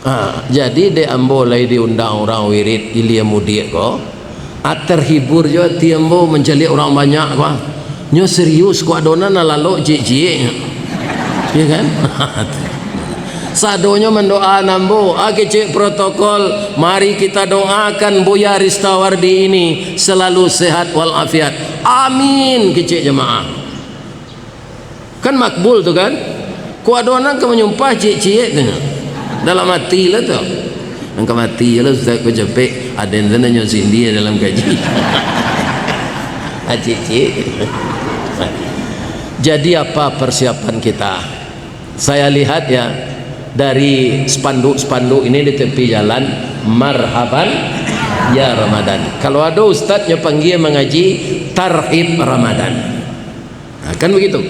Ha, jadi dek ambo lai diundang urang wirid ilia mudiak ko, ah, terhibur jo ati ambo mancaliak urang banyak ko, ah. Nyo serius ko, ado nan lalok ciek-cieknyo. Ya kan? Sadonyo mandoaan ambo, ah, kecek protokol, mari kita doakan Buya Ristawardi ini selalu sehat walafiat. Amin, kecek jamaah. Kan makbul tu kan? Kok ado nan ka manyumpah ciek-ciek tu nyo. Dalam ati lah tu. Nan ka mati lah Ustaz ko capek, aden tu nanyo sindi dalam kaji. Ah, ciek-ciek. Jadi apa persiapan kita? Saya lihat ya, dari spanduk-spanduk ini di tepi jalan, "Marhaban ya Ramadan." Kalau ado ustaz nyo panggia mangaji, "Tarhib Ramadan." Nah, kan begitu.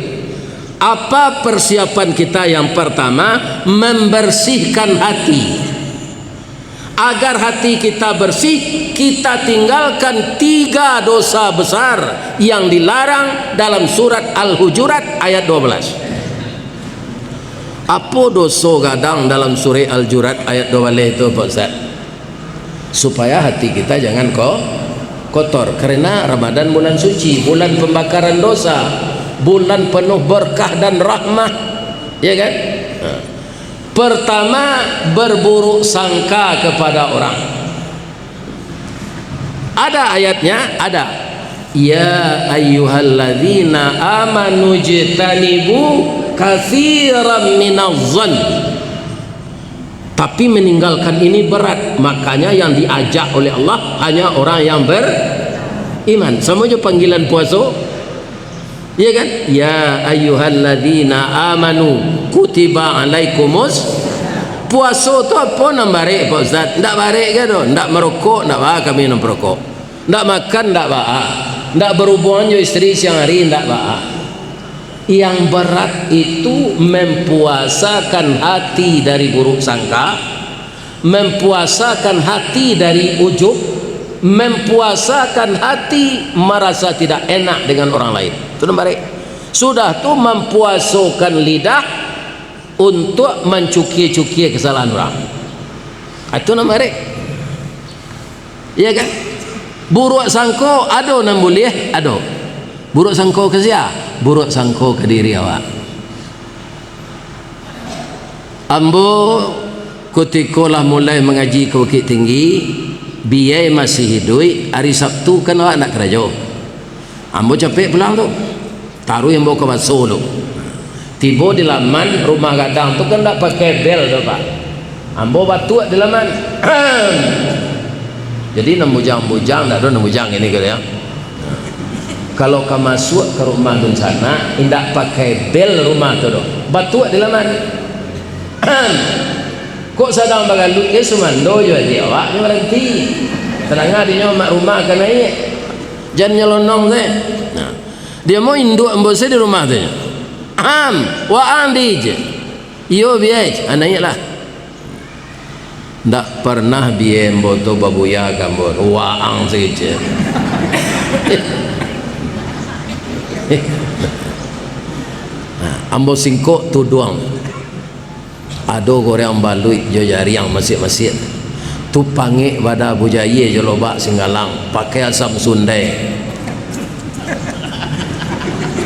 Apa persiapan kita yang pertama? Membersihkan hati. Agar hati kita bersih, kita tinggalkan tiga dosa besar yang dilarang dalam surat Al-Hujurat ayat dua belas. Apo doso gadang dalam surat Al-Hujurat ayat dua belas itu, Pak Ustaz? Supaya hati kita jangan ko-, kotor. Karena Ramadan bulan suci, bulan pembakaran dosa, bulan penuh berkah dan rahmah. Ya kan? Nah. Pertama, berburuk sangka kepada orang. Ada ayatnya? Ada. "Ya ayyuhalladzina amanu jtanibu katsiran minaz zan." Tapi meninggalkan ini berat. Makanya yang diajak oleh Allah hanya orang yang beriman. Sama jo panggilan puaso. Iya kan? "Ya ayyuhalladzina amanu kutiba alaikumus." Puaso tu apo nan barek, Pak Ustaz? Ndak barek ka doh. Ndak marokok, ndak ba kami nan parokok. Ndak makan, ndak baa. Ndak berhubungan jo istri siang hari, ndak baa. Yang berat itu mempuasakan hati dari buruk sangka, Mempuasakan hati dari ujub, mempuasakan hati marasa tidak enak dengan orang lain. Itu nan barek. Sudah tu, mempuasokan lidah untuk mancukia-cukia kesalahan urang. Ah, itu nan barek. Iya kan? Buruak sangko ado nan buliah, ado. Buruak sangko ka sia? Buruak sangko ka diri awak. Ambo kutiko lah mulai mangaji ka Bukittinggi, biyai masih iduik, ari Sabtu kan awak ndak karajo. Ambo capek pulang tu. Taruih ambo ka Baso tu. Tibo di laman rumah gadang tu kan ndak pakai bel tu, Pak. Ambo batuak di laman. Jadi, nan bujang-bujang, ndak ado nan bujang ini kali, ya. Kalau ka masuak ka rumah dunsanak, indak pakai bel rumah tu doh. Batuak di laman. Kok sadang bagaluik, eh, sumando jo adiak awak, nyo baranti. Tadanga dinyo amak rumah ka naiak. Jan nyalonong se. Nah. Dia mau induak ambo se di rumah tu nyo. Ham, waang di je. Iyo, biyai, ah, naiaklah. Ndak parnah biyai ambo tu babuya ka ambo, waang saketek. Nah, ambo singkok tuduang. Ado goreng baluik jo jariang masiak-masiak. Tu pangek bada bujayie jo lobak singgalang, pakai asam sundai.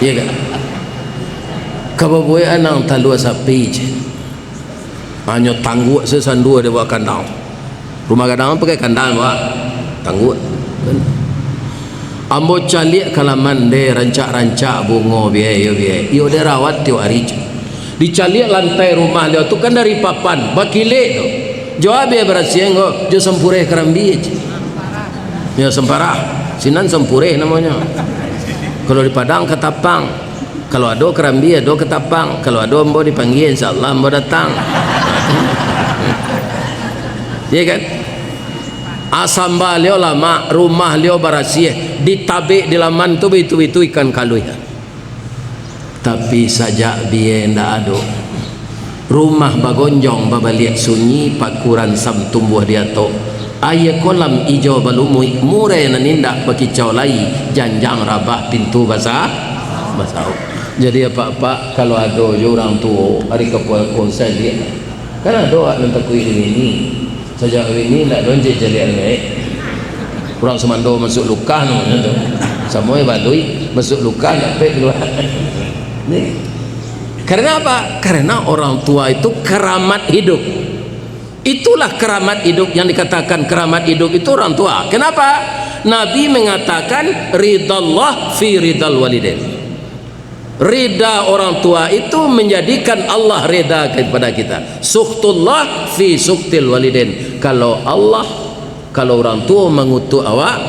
Iya kan? Kababuekan nan talua sapi je. Hanyo tangguak se sandua di bawah kandang. Rumah gadang pakai kandang, Pak. Tangguak. Ambo caliak ka laman, deh, rancak-rancak bungo, biyai, iyo, biyai. Iyo, deh, rawat tiok ari. Dicaliak lantai rumah liau tu kan dari papan, bakilek tu. Jo abih barasiah ko, jo sampureh karambia. Yo, samparah. Sinan sampureh namonyo. Kalau di Padang, katapang. Kalau ado karambia, ado katapang. Kalau ado ambo dipanggia, insya Allah ambo datang. Iya kan? Asamba liau lamak, rumah liau barasiah, ditabek di laman tu baitu-baitu ikan kaluih. Tapi sajak biyai ndak ado, rumah bagonjong babaliak sunyi, paku ransam tumbuah di atok, aia kolam ijo balumuik, murai nan indak bakicau lai, janjang rabah pintu basa-, basauik. Jadi, apak-apak, kalau ado jo urang tuo, ari ka pulang konsai liak. Kan ado awak nan takuik dek bini. Sajak bini ndak doncek caliak nyo, eh. Urang sumando masuak lukah namonyo tu. Samo baluik masuak lukah, ndak pek kalua. Ni. Karena apa? Karena orang tua itu keramat hidup. Itulah keramat hidup yang dikatakan keramat hidup itu orang tua. Kenapa? Nabi mengatakan, "Ridallah fi ridal walidain." Rida orang tua itu menjadikan Allah rida kepada kita. Sukhtullah fi sukhtil walidain. Kalau Allah, kalau orang tua mangutuk awak,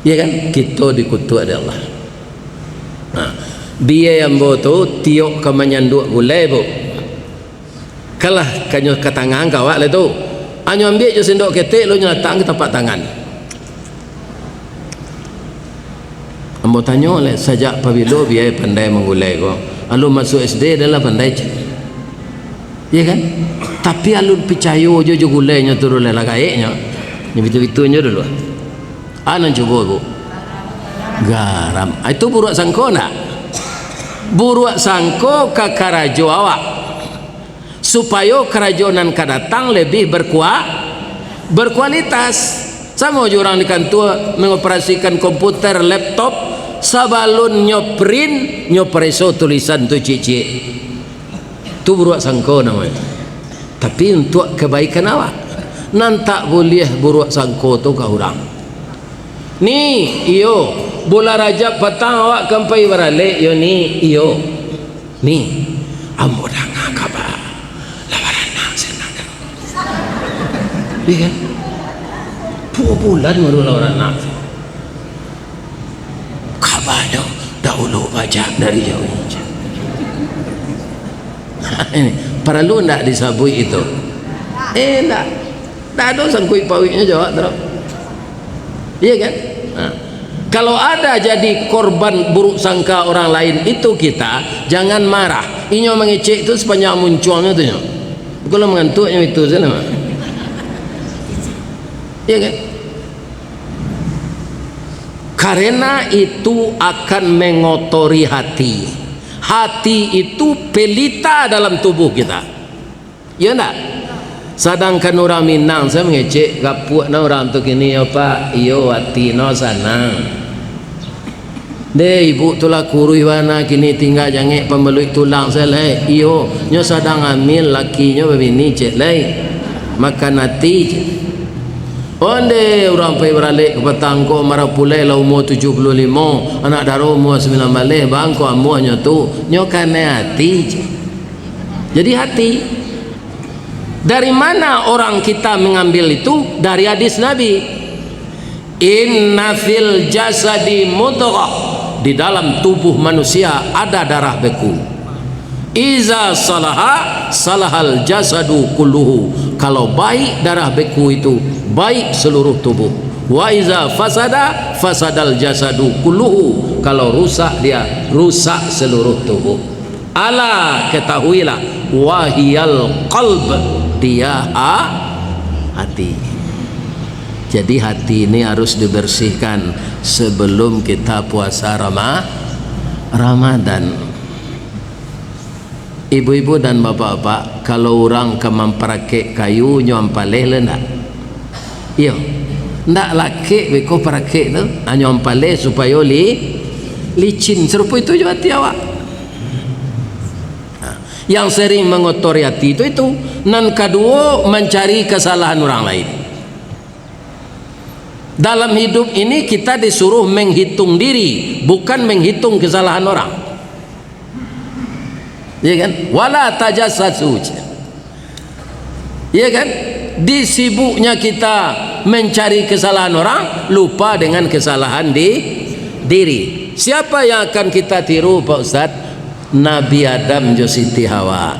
ya kan, kito dikutuk dek Allah. Nah, biyai ambo tu tiok ka manyanduak gulai, Bu. Kalah kanyo ka tangan ka awak lai tu. Anyo ambiak jo sendok ketek, lo nyo latakkan ka tapak tangan. Ambo tanyo lai, sajak pabilo biyai pandai manggulai ko? Alun masuak S D dah lah pandai, cek. Iya kan? Tapi alun picayo jo, jo gulai nyo tu dulu lah, gaek nyo. Nyo bitu-bitu nyo dulu. Ah, nan cubo, Bu. Garam. Ah, itu buruak sangko ndak? Buruak sangko ka karajo awak. Supayo karajo nan ka datang labiah berkua-, berkualitas. Samo jo urang di kantua mangoperasikan komputer, laptop, sabalun nyo print, nyo pareso tulisan tu ciek-ciek. Tu buruak sangko namonyo. Tapi untuak kabaikan awak. Nan tak buliah buruak sangko tu ka urang. Ni, iyo, bulan Rajab patang awak kan pai baralek, yo, Ni, iyo. Ni, ambo danga kaba, lah baranak se nak. Iya kan? Duo bulan baru lah baranak. Kabanyo dahulu bajak dari jauah. Ini, paralu ndak disabuik itu? Eh, ndak. Ndak ado sangkuik pauiknyo jo awak tu. Iya kan? Nah, kalau ada jadi korban buruk sangka orang lain, itu kita jangan marah. Inyo mangecek tu sapanjang muncuangnyo tu nyo. Bukanlah mangantuaknyo itu sajo, Mak. Ya kan? Karena itu akan mengotori hati. Hati itu pelita dalam tubuh kita. Ya ndak? Sadangkan urang Minang, saya mangecek, "Gapuak no urang tu kini, yo Pak?" "Iyo, ati no sanang." "Deh, ibuk tu lah kuruih bana, kini tingga jangek pambaluik tulang se lai." "Iyo, nyo sadang amil, lakinyo babini cek lai. Makan ati," cek. Onde urang pai baralek ka patang ko, marapulai lah umua tujuah puluah limo, anak daro umua sambilan baleh, bangko amuahnyo tu, nyo kanai ati, cek. Jadi hati. Dari mana orang kita mengambil itu? Dari hadis Nabi. "Inna fil jasadi mudghah," di dalam tubuh manusia ada darah beku. "Iza salaha, salahal jasadu kulluhu." Kalau baik darah beku itu, baik seluruh tubuh. "Wa iza fasada, fasadal jasadu kulluhu." Kalau rusak dia, rusak seluruh tubuh. Ala, ketahuilah, wahiyal qalb, dia ha-, hati. Jadi hati ini harus dibersihkan sebelum kita puasa Rama-, Ramadan. Ibu-ibu dan bapak-bapak, kalau urang ka mamparakek kayu, nyo ampaleh le ndak? Iyo. Ndak lakek beko parakek tu, hanyo ampaleh supayo li-, licin. Sarupo itu jo ati awak. Nah, yang sering mangotori ati tu itu. Nan kaduo, mancari kasalahan urang lain. Dalam hidup ini kita disuruh menghitung diri, bukan menghitung kesalahan orang. Ya kan? "Wala tajassasu." Ya kan? Disibuknya kita mencari kesalahan orang, lupa dengan kesalahan di diri. Siapa yang akan kita tiru, Pak Ustaz? Nabi Adam jo Siti Hawa.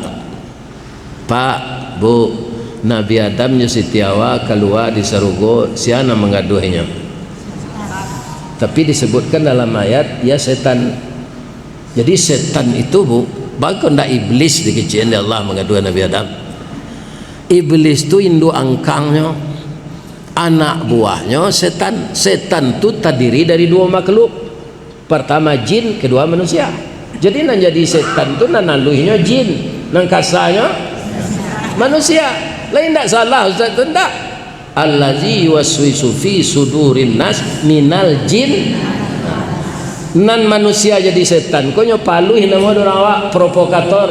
Pak, Bu, Nabi Adam jo Siti Hawa kalua di sarugo, sia nan manggaduahnyo? Tapi disebutkan dalam ayat, ya setan. Jadi setan itu, Bu, baa kok ndak iblis dikecekan dek Allah manggaduah Nabi Adam? Iblis tu induak angkangnyo, anak buahnyo setan. Setan tu tadiri dari duo makhluk. Partama jin, kaduo manusia. Jadi nan jadi setan tu nan aluihnyo jin, nan kasanyo manusia. Lai ndak salah Ustaz tu, ndak? "Allazi yuwaswisu fi sudurin nas minal jin." Nan manusia jadi setan ko nyo paluih namo dek urang awak, provokator.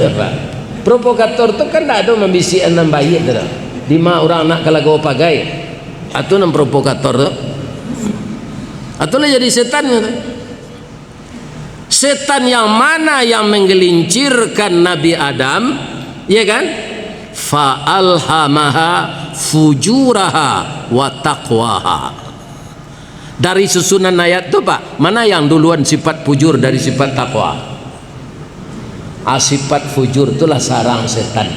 Tu, Pak. Provokator tu kan ndak ado mambisiakan nan baiak tu doh. Dima urang nak ka lago pagai. Atu nan provokator tu. Atu lah jadi setan tu. Setan yang mana yang menggelincirkan Nabi Adam, ya kan? "Fa alhamaha fujuraha wa taqwaha." Dari susunan ayat tu, Pak, mana yang duluan sifat fujur dari sifat takwa? Ah, sifat fujur tu lah sarang setan.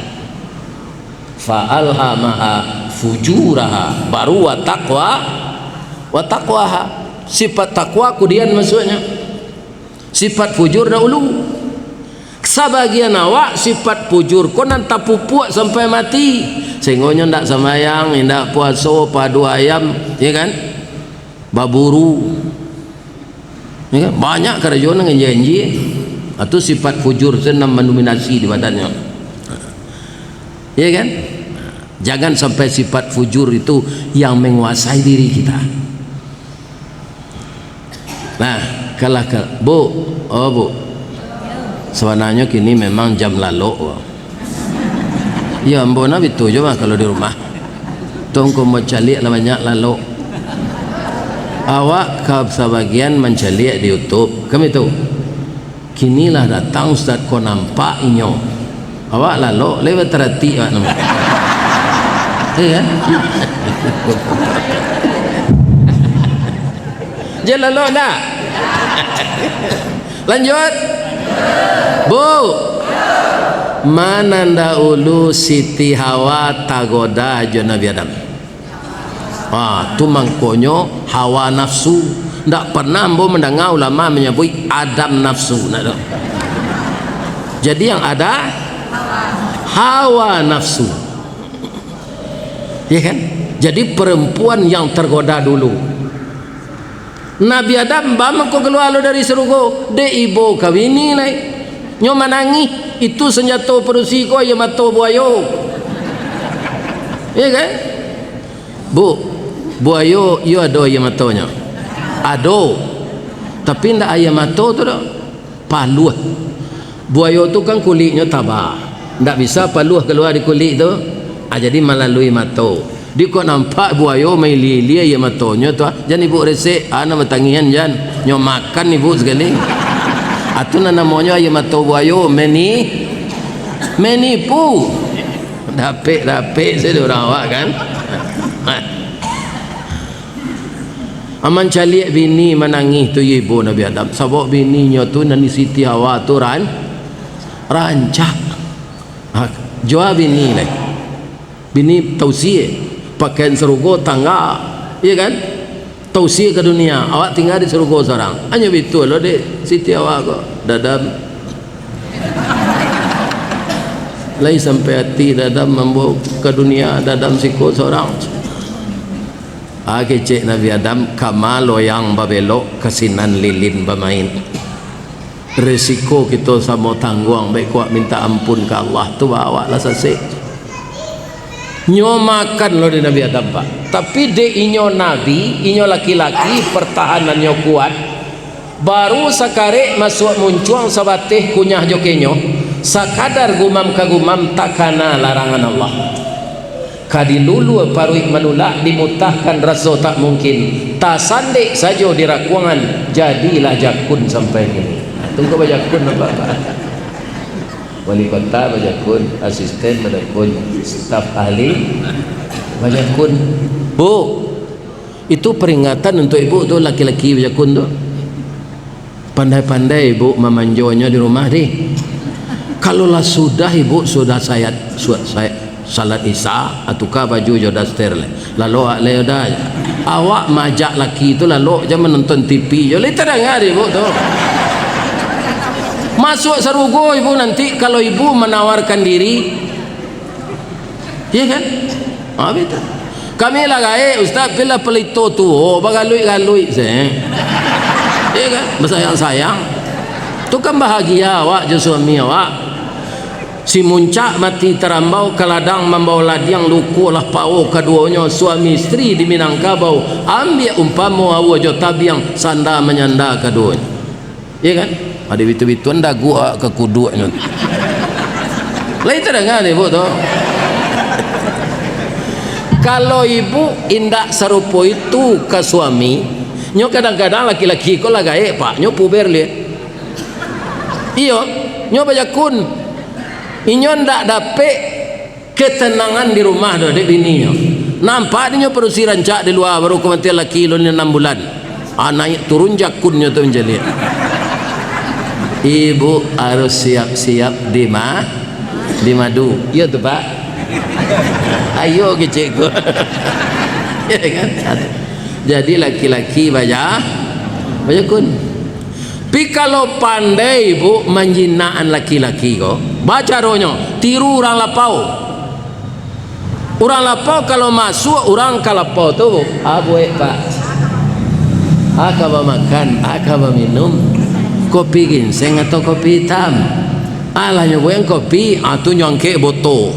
"Fa alhamaha fujuraha," baru "wa taqwa, wa taqwaha." Sifat takwa kudian masuaknyo. Sifat fujur dahulu. Sabagian awak sifat fujur ko nan tapupuak sampai mati. Sainggonyo ndak sambayang, indak puaso, padu ayam, ya kan? Baburu. Ya kan? Banyak karajo nan ganjia-ganjia. Itu sifat fujur tu nan mandominasi di badannyo. Ya kan? Jangan sampai sifat fujur itu yang menguasai diri kita. Nah, kalah ka-, Bu, oh, Bu. Sabananyo kini memang jam lalok, Bu. Yo, ambo nah bitu jo mah kalau di rumah. Tong ko mancaliak lah banyak lalok. Awak ka sabagian mancaliak di YouTube, kan bitu? Kini lah datang ustaz ko nampak inyo. Awak lalok, lai bataratik awak namo. Iya. Jan lalok ndak? Lanjut. Bu. Manandaulu Siti Hawa tagoda jo Nabi Adam. Ha, tu mangkonyo hawa nafsu. Ndak pernah ambo mandanga ulama manyabuik Adam nafsu, ndak ado. Jadi yang ada hawa nafsu. Ya kan? Jadi, perempuan yang tergoda dulu. Nabi Adam baa mangko kalua lo dari sarugo, dek ibo ka bini lai. Nyo manangih, itu sanjato padusi ko aia mato buayo. Ya kan? Bu, buayo iyo ado aia matonyo? Ado. Tapi ndak aia mato tu doh. Paluah. Buayo tu kan kuliknyo taba. Ndak bisa paluah kalua di kulik tu. Ah, jadi malalui mato. Di kok nampak buayo mailia-ilia aia matonyo tu, ah, jan ibu resek, ah, nan batangihan jan. Nyo makan ibu sakali. Ah, tu nan namonyo aia mato buayo, meni-, menipu. Dapek-dapek sajo urang awak kan. Ah, mancaliak bini manangih tu, iyo ibo Nabi Adam. Sabab bininyo tu nan Siti Hawa tu ran-, rancak. Ha, jua bini lai. Bini tausie, pakaian sarugo tangga, iya kan? Tausie ka dunia, awak tingga di sarugo surang. Hanyo bitu lo dek Siti Hawa ko, Dadam. Lai sampai ati Dadam mambawa ka dunia, Dadam siko surang. Ah, kecek Nabi Adam, kama loyang babelok, ka sinan lilin bamain. Resiko kito samo tangguang, baik kuat minta ampun ka Allah, tu awak lah sasek. Nyo makan lo dek Nabi Adam, Pak. Tapi dek inyo nabi, inyo laki-laki, pertahanannyo kuat. Baru sakarek masuak muncuang sabateh kunyah jo kenyo, sakadar gumam ka gumam takana larangan Allah. Ka dilulua paruik manulak, dimutahkan raso tak mungkin, tasandek sajo di rakuangan, jadilah jakun sampai kini. Nah, tu ko bajakun nampak, Pak. Wali kota bajakun, asisten bajakun, staf ahli bajakun. Bu, itu peringatan untuk ibu tu, laki-laki bajakun tu. Pandai-pandai ibu mamanjonyo di rumah, dih. Kalau lah sudah ibu sudah sayat, su-, sayat, salat Isya, atuka baju jo daster lai. Lalok lai udah. Awak maajak laki tu lalok ja manonton T V jo, lai tadanga dek ibu tu. Masuak sarugo ibu nanti kalau ibu manawarkan diri. Iya kan? Ha, betul. Kami lah gaek, Ustaz, pi lah palito tuo, bagaluik-galuik se. Iya kan? Basayang-sayang. Tu kan bahagia awak jo suami awak. Si muncak mati tarambau, ka ladang mambao ladiang, luko lah pao kaduonyo, suami istri di Minangkabau, ambiak umpamo aua jo tabiang, sanda manyanda kaduonyo. Iya kan? Ado bitu-bituan dagu awak ka kuduaknyo. Lai tadanga dek ibu tu. Kalau ibu indak sarupo itu ka suami, nyo kadang-kadang laki-laki ko lah gaek, Pak, nyo puber liak. Iyo, nyo bajakun. Inyo ndak dapek ketenangan di rumah tu, dek bininyo. Nampak dinyo padusi rancak di lua, baru kamatian laki lun anam bulan. Ah, naiak turun jakunnyo tu mancaliak. Ibu harus siap-siap di ma-, di madu. Iyo tu, Pak. Ayo kecek ko. Ya kan? Jadi laki-laki baja-, bajakun. Pi kalau pandai, Bu, manjinaan laki-laki ko, bacaronyo, tiru urang lapau. Urang lapau kalau masuak urang ka lapau tu, Bu, ah, buek, Pak. Ah, ka bamakan, ah, ka baminum. Kopi ginseng atau kopi itam? Alah nyo buek kopi, ah, tu nyo angkek boto.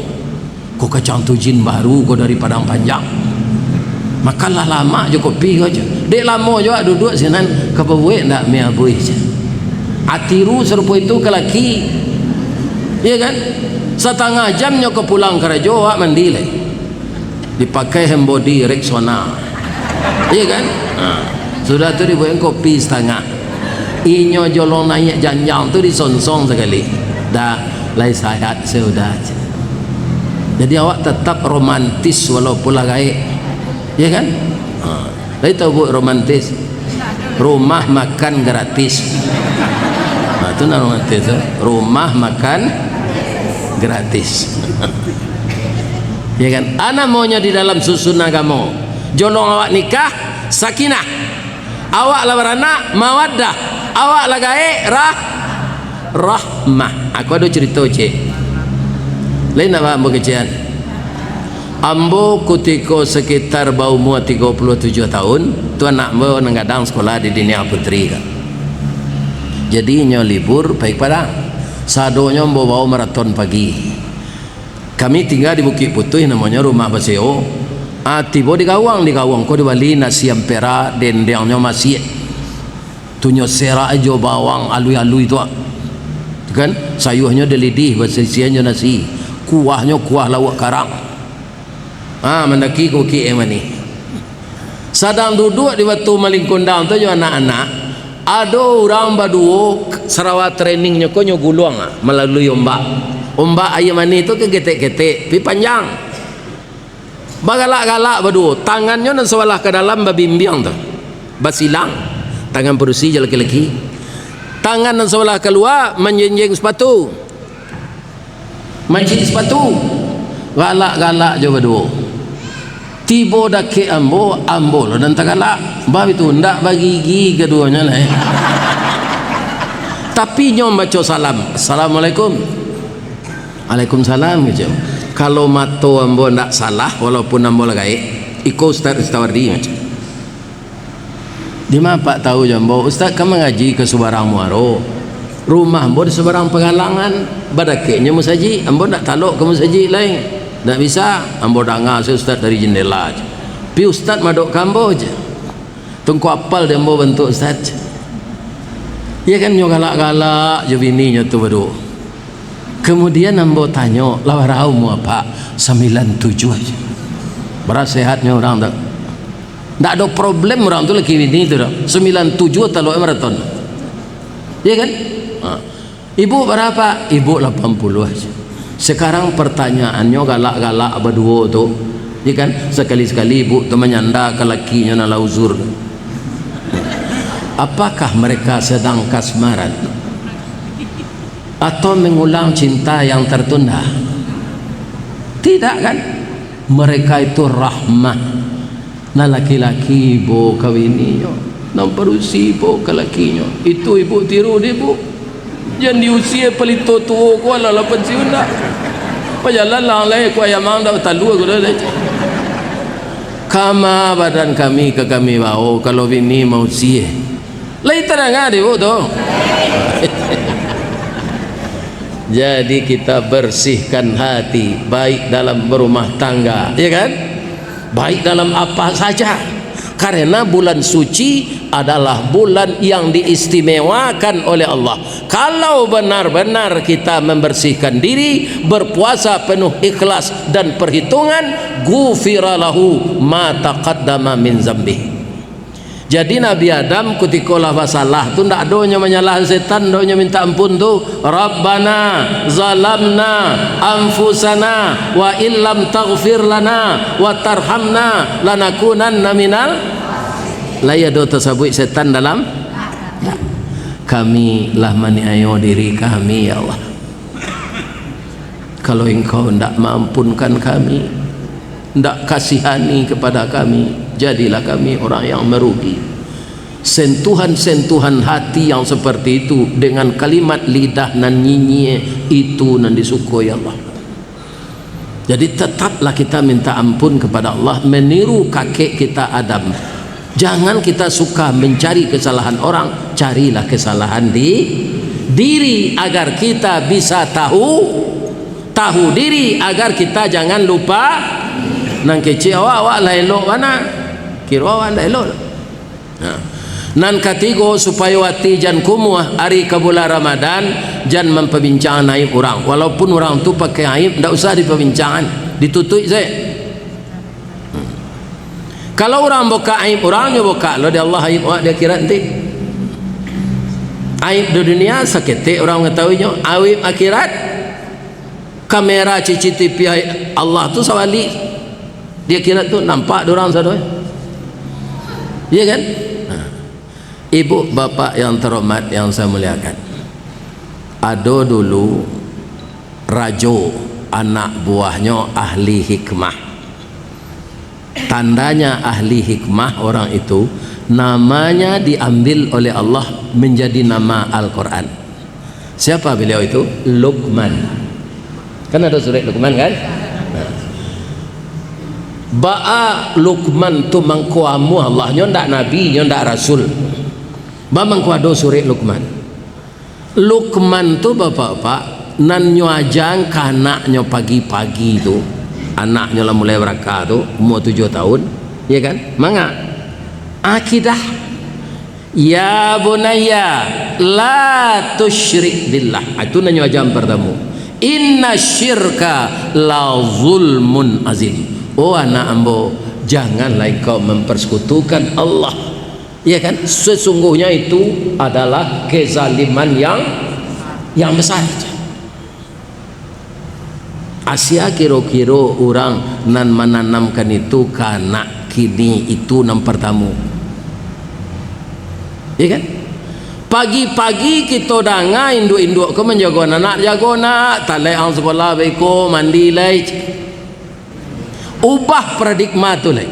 Ko kacang tu jin baru ko dari Padang Panjang. Makanlah lamak jo kopi ko, jar. Dek lamo jo awak duduak sinan, ka babuek ndak mie abuih, jar. Atiru sarupo itu ka laki. Iya kan? Satangah jam nyo ka pulang karajo, awak mandi lai. Dipakai hand body Rexona. Iya kan? Ha. Sudah tu dibuek kopi satangah. Inyo jolong naiak janjang tu disonsong sakali. Dah, lai sahat sudah. Jadi awak tatap romantis walaupun lah gaek. Ya kan? Ha. Lai tahu, Bu, romantis? Rumah makan gratis. Ha, tu nan romantis tu. Rumah makan gratis. Ya kan? A namonyo di dalam susun agamo. Jolong awak nikah, sakinah. Awak lah baranak, mawaddah. Awak lah gaek, rah-, rahmah. Aku ado carito, Cik. Lain nak paham bakecek an? Ambo kutiko sakitar baumua tigo puluah tujuah taun, tu anak ambo nan gadang sakolah di Dinia Putri ka. Jadi inyo libur pai ka Padang. Sadonyo ambo bawo maraton pagi. Kami tingga di Bukik Putuih, namonyo rumah basewo. Ah, tibo di gawang, di gawang ko dibali nasi ampera, dendengnyo masiak. Tu nyo serak jo bawang alui-alui tu, ah. Tu kan, sayuahnyo dilidih, basisiahan jo nasi. Kuahnyo kuah lauak karang. Ah, mandaki ka bukik yang manih. Sadang duduak di Batu Malingkundang tu jo anak-anak, ado urang baduo, sarawa treningnyo ko nyo guluang, ah, malalui ombak. Ombak aia manih tu ka ketek-ketek, tapi panjang. Bagalak-galak baduo, tangannyo nan sabalah ka dalam babimbiang tu, basilang, tangan padusi jo laki-laki. Tangan nan sabalah kalua manjenjeng sapatu, mancik sapatu, galak-galak jo baduo. Tibo dakek ambo, ambo lo nan tagalak. Bab itu, ndak bagigi kaduonyo lai. Tapi nyo mambaco salam, "Assalamualaikum." "Waalaikumsalam," kecek. "Kalau mato ambo ndak salah, walaupun ambo lah gaek, iko Ustaz Ristawardi," kecek. "Dima Apak tahu jo ambo, Ustaz kan mangaji ka subarang muaro. Rumah ambo di subarang pagalangan, badakeknyo musajik, ambo ndak talok ka musajik lai. Ndak bisa, ambo danga se Ustaz dari jendela," kecek. "Tapi Ustaz madok ka ambo," kecek. "Tungku apal di ambo bantuak Ustaz," kecek. Iya kan, nyo galak-galak jo bininyo tu baduo. Kemudian ambo tanyo, "Lah bara umua Apak?" "Sambilan tujuah," kecek. Bara sehatnyo urang tu. Ndak ado problem urang tu, laki bini tu doh. Sambilan tujuah talok maraton. Iya kan? Ha. "Ibu bara Pak?" "Ibu lapan puluah," kecek. Sekarang pertanyaannyo, galak-galak baduo tu, iya kan? Sakali-sakali ibu tu manyanda ka lakinyo nan lah uzur tu. Apakah mereka sedang kasmaran? Atau mengulang cinta yang tertunda? Tidak, kan? Mereka itu rahmah. Nan laki-laki ibo ka bininyo, nan padusi ibo ka lakinyo. Itu ibu tiru di ibu. Jan diusie palito tuo ko, alah lah pansiun dah. Pajalan lah lai, ko ayam ang dah batalua ko dah. Kama badan kami ka kami bao, kalau bini mausie. Lai tadanga dek ibu tu. Jadi kita bersihkan hati, baik dalam berumah tangga, ya kan? Baik dalam apa saja. Karena bulan suci adalah bulan yang diistimewakan oleh Allah. Kalau benar-benar kita membersihkan diri, berpuasa penuh ikhlas dan perhitungan, ghufira lahu ma taqaddama min zambih. Jadi Nabi Adam kutiko lah basalah tu, ndak ado nyo manyalahan setan, ndak nyo minta ampun tu, "Rabbana zalamna anfusana wa illam taghfir lana wa tarhamna lanakunanna minal," lai ado tasabuik setan dalam? Kami lah maniayo diri kami, ya Allah. Kalau Engkau ndak maampunkan kami, ndak kasihani kepada kami, jadilah kami orang yang merugi. Sentuhan-sentuhan hati yang seperti itu dengan kalimat lidah nan nyinyia, itu nan disuko, ya Allah. Jadi, tetaplah kita minta ampun kepada Allah, meniru kakek kita Adam. Jangan kita suka mencari kesalahan orang, carilah kesalahan di diri, agar kita bisa tahu, tahu diri, agar kita jangan lupa. Nan kecek awak, awak lah elok bana, kiro awak ndak elok. Nah, nan katigo, supayo ati jan kumuah ari ka bulan Ramadan, jan mampabincangan aib urang. Walaupun urang tu pakai aib, ndak usah dipabincangan, ditutuik saja. Hmm. Kalau urang bukak aib urang, nyo bukak lo di Allah aib awak di akhirat nanti. Aib di dunia saketek urang mangatahuinyo, aib akhirat, kamera C C T V Allah tu sabalik. Di akhirat tu nampak dek urang sado. Iya kan? Nah. Ibu bapak yang terhormat yang saya muliakan, ado dulu rajo, anak buahnyo ahli hikmah. Tandanya ahli hikmah orang itu, namanya diambil oleh Allah menjadi nama Al-Quran. Siapa beliau itu? Luqman. Kan ada surat Luqman, kan? Nah. Baa Lukman tu mangko amuah Allah, nyo ndak nabi, nyo ndak rasul. Baa mangko ado surek Lukman. Lukman tu, bapak-bapak, nan nyo ajakan ka anaknyo pagi-pagi tu, anaknyo lah mulai baraka tu, umua tujuah tahun, ya kan? Manga? Akidah. "Ya bunayya, la tusyrik billah." Ah, itu nan nyo ajakan partamo. "Inna syirka la zulmun azim." Oh anak ambo, janganlah engkau mempersekutukan Allah. Ya kan? Sesungguhnya itu adalah kezaliman yang, yang besar. Asia kiro-kiro urang nan mananamkan itu ka anak kini, itu nan partamo. Ya kan? Pagi-pagi kito danga induak-induak ko manjago anak, "Jago nak, talek ang sakolah baiko, mandi lai." Ubah paradigma tu lai.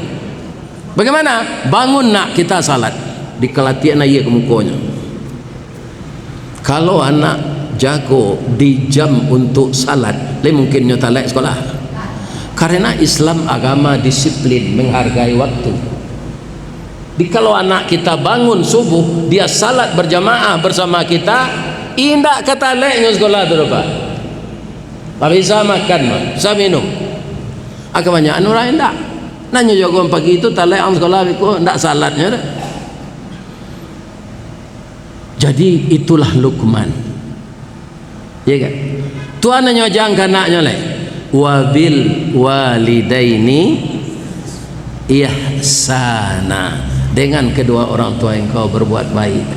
Bagaimana? Bangun nak, kita salat. Dikalatiak aia ka mukonyo. Kalau anak jago di jam untuk salat, lai mungkin nyo talek sakolah. Karena Islam agama disiplin, menghargai waktu. Jadi kalau anak kita bangun subuh, dia salat berjamaah bersama kita, indak ka talek nyo sakolah tu doh, Pak. Tapi bisa makan, Pak, bisa minum. Ah, kabanyakan urang indak. Nan nyo jago pagi tu talek ang sakolah beko, ndak salatnyo doh. Jadi, itulah Lukman. Ya kan? Tuhan nan nyo ajakan ka anaknyo lai. "Wabil walidaini ihsana." Dengan kedua orang tua engkau berbuat baik.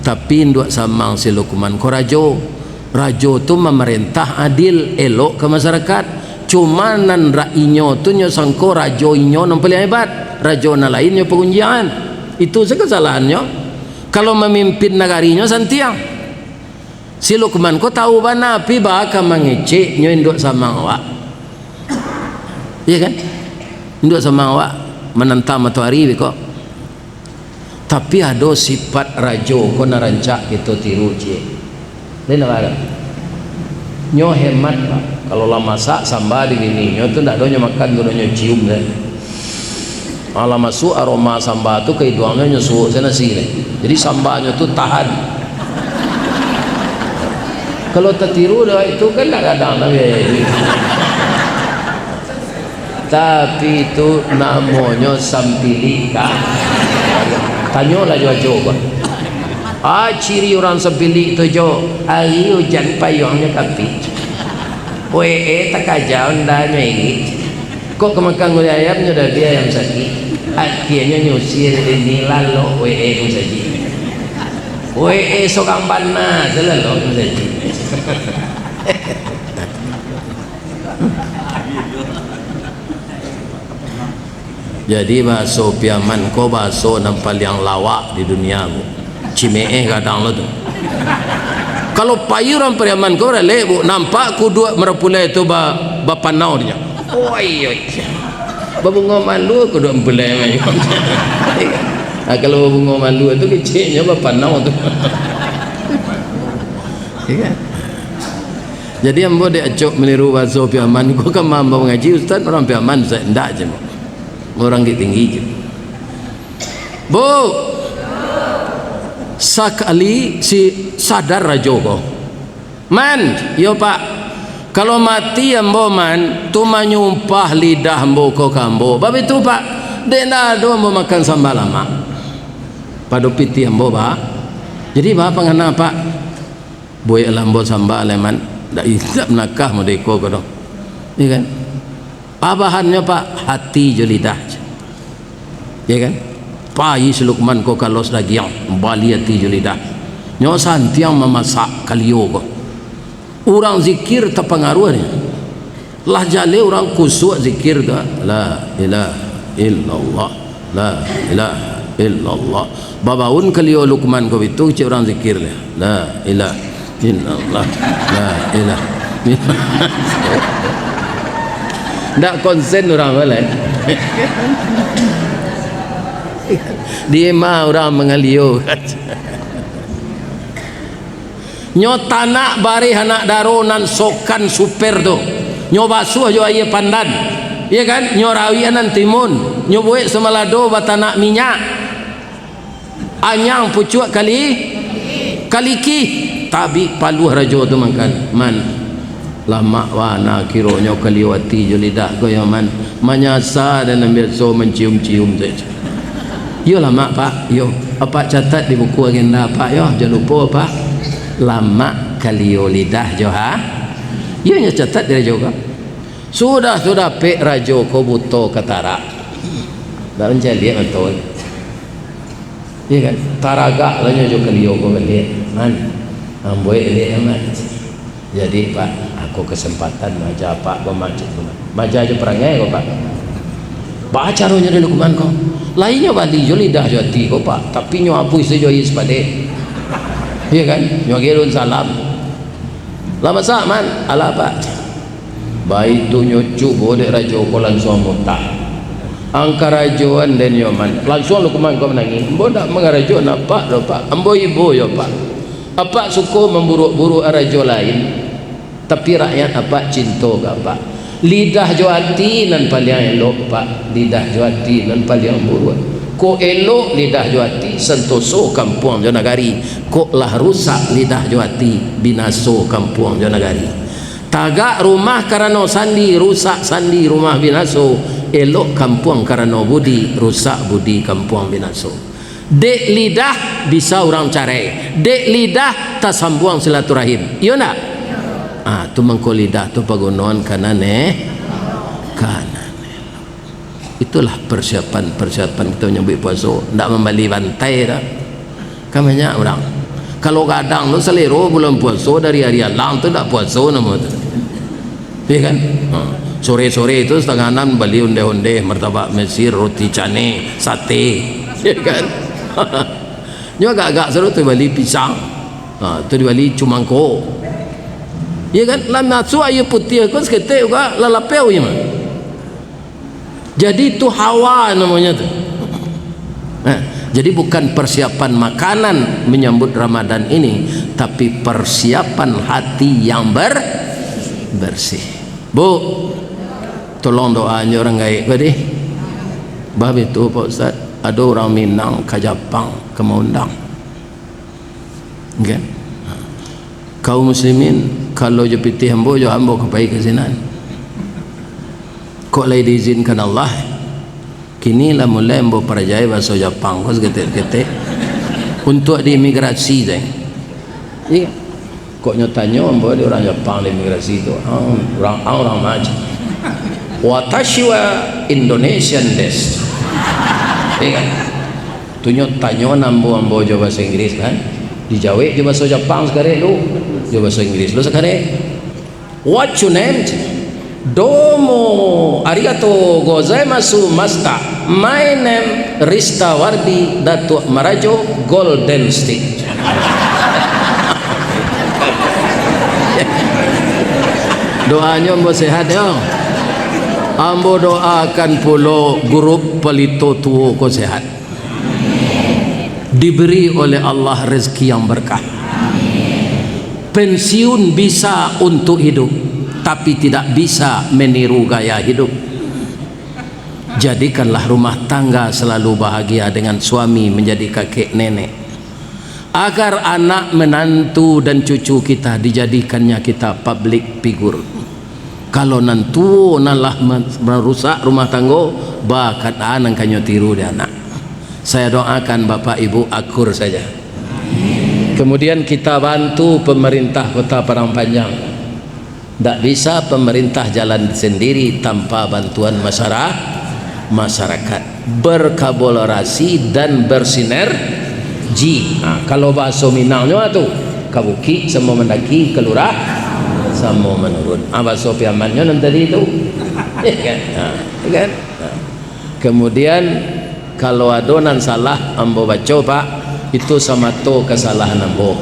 Tapi induak samang si Lukman ko rajo. Rajo tu mamarentah adil, elok ka masarakat. Cuma nan rak inyo tu nyo sangko rajo inyo nan paliang hebat, rajo nan lain nyo pagunjiangan. Itu se kasalahannyo. Kalau mamimpin nagarinyo santiang. Si Lukman ko tahu bana, pi baa ka mangecek nyo induak samang awak. Iya kan? Induak samang awak manantang matoari beko. Tapi ado sifat rajo ko nan rancak kito tiru, ciek. Lain apo? Nyo hemat, Pak. Kalau lah masak samba di bininyo tu, ndak ado nyo makan, tu nyo cium se. Alah masuak aroma samba tu ka iduangnyo, nyo suok se nasi tu. Jadi sambanyo tu tahan. Kalau tatiru dek itu kan ndak gadang tapi. Tapi itu namonyo sampilik, Kak. Tanyolah jo Ajo, Kak. Ah, ciri urang sampilik tu, Jo, ari ujan payuangnyo kapik. Wee takajau ndak nyo irik. Kok ka makan gulai ayam nyo dabiah ayam sakik. Akienyo nyusir ini lalok wee musajik. Wee sorang bana se lalok musajik. Jadi, bahaso Piaman ko bahaso nan paliang lawak di dunia, Bu. Cimeeh gadang lo tu. Kalau pai urang Piaman ko, ralek, Bu, nampak kuduak marapulai tu ba-, bapanau dinyo. Oi, oi. Babungo malu kuduak marapulai mah. Ah, kalau babungo malu tu keceknyo bapanau tu. Iya kan? Jadi, ambo dek acok meniru bahaso Piaman ko, kan ambo mangaji, ustaz urang Piaman, ustaz, indak je, ambo. Urang Bukittinggi je. Bu, sakali si sadar rajo ko. Man, iyo, Pak. Kalau mati ambo, Man, tu manyumpah lidah ambo ko ka ambo. Bab itu, Pak, dek ndak ado ambo makan samba lamak. Pado pitih ambo, Pak. Jadi, baa pangana, Pak? Buek lah ambo samba lai, Man. Ndak, indak manakah model iko ko doh. Iya kan? Abahannyo, Pak, hati jo lidah. Iya kan? Pai si Lukman ko ka los dagiang, bali hati jo lidah. Nyo santiang mamasak kalio ko. Urang zikir tapangaruah nyo. Lah jaleh urang kusuak zikir tu, "La ilaha illallah, la ilaha illallah." Babaun kalio Lukman ko bitu, cek urang zikir lai, "La ilaha illallah, la ilaha illallah." Ndak konsen urang ko lai. Di ma urang mangalio. Nyo tanak bareh anak daro nan sokan super tu. Nyo basuah jo aia pandan, iyo kan? Nyo rawik nan timun, nyo buek samalado batanak minyak. Anyang pucuak kali, kalikih, tabik paluah rajo tu makan. Man, lamak bana kironyo kalio ati jo lidah ko yo, Man. Manyasa den nan biaso mancium-cium tu. Yo lamak, Pak, yo. Apak catat di buku agenda Apak yo, jan lupo, Pak. Lamak kalio lidah jo ha. Iyo nyo catat di rajo ko. Sudah tu dapek rajo ko buto katarak. Dak mancaliak mato. Iyo kan? Taragak lah nyo jo kalio ko baliak. Man, ambo elek amat. Jadi, Pak, ako kasempatan maaja Apak bamaja tu. Maaja jo parangai ko, Pak. Baa caronyo dek Lukman ko? Lai nyo bali jo lidah jo ati ko, Pak, tapi nyo apuih sajo aia sipadek. Iyo kan? Nyo agiah daun salam. Lah masak, Man? Alah, Pak. Baitu nyo cubo dek rajo ko lansuang mutah. Angkarajoan den yo, Man. Lansuang Lukman ko manangih. Ambo ndak mangarajoan apak doh, Pak. Ambo ibo yo, Pak. Apak suko mamburuak-buruak rajo lain, tapi rakyat apak cinto ka apak. Lidah jo ati nan paliang elok, Pak. Lidah jo ati nan paliang buruak. Kok elok lidah jo ati, santoso kampuang jo nagari. Kok lah rusak lidah jo ati, binaso kampuang jo nagari. Tagak rumah karano sandi, rusak sandi rumah binaso. Elok kampuang karano budi, rusak budi kampuang binaso. Dek lidah bisa urang carai, dek lidah tasambuang silaturahim. Iyo ndak? Ah, tu mangko lidah tu pagunoan ka nan e-, ka nan elok. Itulah persiapan-persiapan kito manyambuik puaso. Ndak mambali bantai doh. Kan banyak urang. Kalau gadang tu salero bulan puaso dari ari alang tu ndak puaso namo tu. Iyo kan? Ha. Sore-sore tu satangah anam bali ondeh-ondeh, martabak Mesir, roti canai, sate. Iyo kan? Nyo agak-agak sado tu bali pisang. Ha, tu dibali cumangko. Iyo kan? Lah masuak aia putiah ko saketek juo lah lapeh inyo mah. Jadi, itu hawa namonyo tu. Nah, jadi bukan persiapan makanan menyambut Ramadan ini, tapi persiapan hati yang ber-, bersih. Bu, tolong doanyo urang gaek ko dih. Bah, bitu, Pak Ustaz, ado urang Minang ka Japang, ka maundang. Oke. Kaum muslimin, kalau jo pitih ambo, jo ambo ka pai ka sinan. Kok lai diizinkan Allah, kini lah mulai ambo parajai bahaso Japang ko saketek-saketek. Untuak di imigrasi sajo. Iyo. Kok nyo tanyo ambo di urang Japang di imigrasi tu, ang, urang, ang urang ma? Watashi wa Indonesian desu. Iyo kan? Tu nyo tanyo ambo, ambo jo bahaso Inggris kan. Dijawek jo bahaso Japang sakarek lu, jo bahaso Inggris lu sakarek. "What your name?" "Domo arigato gozaimasu, Master. My name Rista Wardi Datuak Marajo Golden Stick." Doanyo ambo sehat yo. Ambo doakan pulo grup Palito Tuo ko sehat. Diberi oleh Allah rezeki yang berkah. Pensiun bisa untuk hidup, tapi tidak bisa meniru gaya hidup. Jadikanlah rumah tangga selalu bahagia dengan suami menjadi kakek nenek. Agar anak menantu dan cucu kita dijadikannya kita public figure. Kalau nan tuo nan lah ma-, marusak rumah tanggo, baa ka nan ka nyo tiru di anak. Saya doakan bapak ibu akur saja. Kemudian kita bantu pemerintah Kota Padang Panjang. Ndak bisa pemerintah jalan sendiri tanpa bantuan masyara-, masyarakat. Berkolaborasi dan bersinergi. Ha, kalau bahaso Minangnyo tu, ka bukik samo mandaki, ka lurah samo manurun. Ha, bahaso Piamannyo nan tadi tu. Ya kan? Ha, ya kan? Ha. Kemudian, kalau ado nan salah ambo baco, Pak, itu samato kasalahan ambo.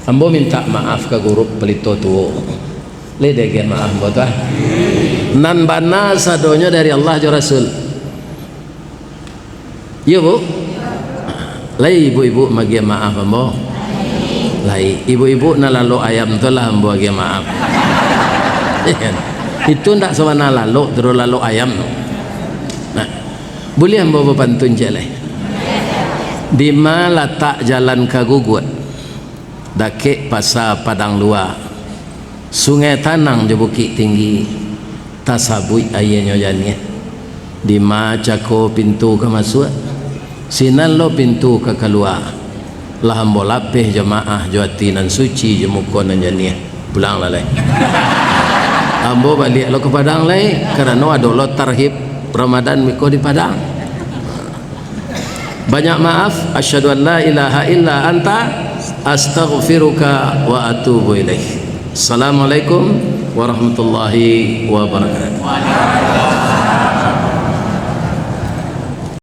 Ambo mintak maaf ka grup Palito Tuo. Lai diagiah maaf ambo tu, ah. Nan bana sadonyo dari Allah jo Rasul. Iyo, Bu? Lai ibu-ibu maagiah maaf ambo? Lai. Ibu-ibu nan lalok ayam tu lah ambo agiah maaf. Itu ndak sabana lalok, tu lalok ayam. Nah, buliah ambo bapantun ciek lai? Dima latak jalan ka Guguak? Dakek pasa Padang Lua, Sungai Tanang jo Bukik Tinggi, tasabuik aianyo janiah. Dima cako pintu ka masuak, sinan lo pintu ka kalua. Lah ambo lapeh jo maah, jo ati nan suci, jo muko nan janiah. Pulang lah lai. Ambo baliak lo ka Padang lai, karano ado lo tarhib Ramadan miko di Padang. Banyak maaf. Asyhadu an la ilaha illa anta, astaghfiruka wa atubu ilaik. Assalamualaikum warahmatullahi wabarakatuh.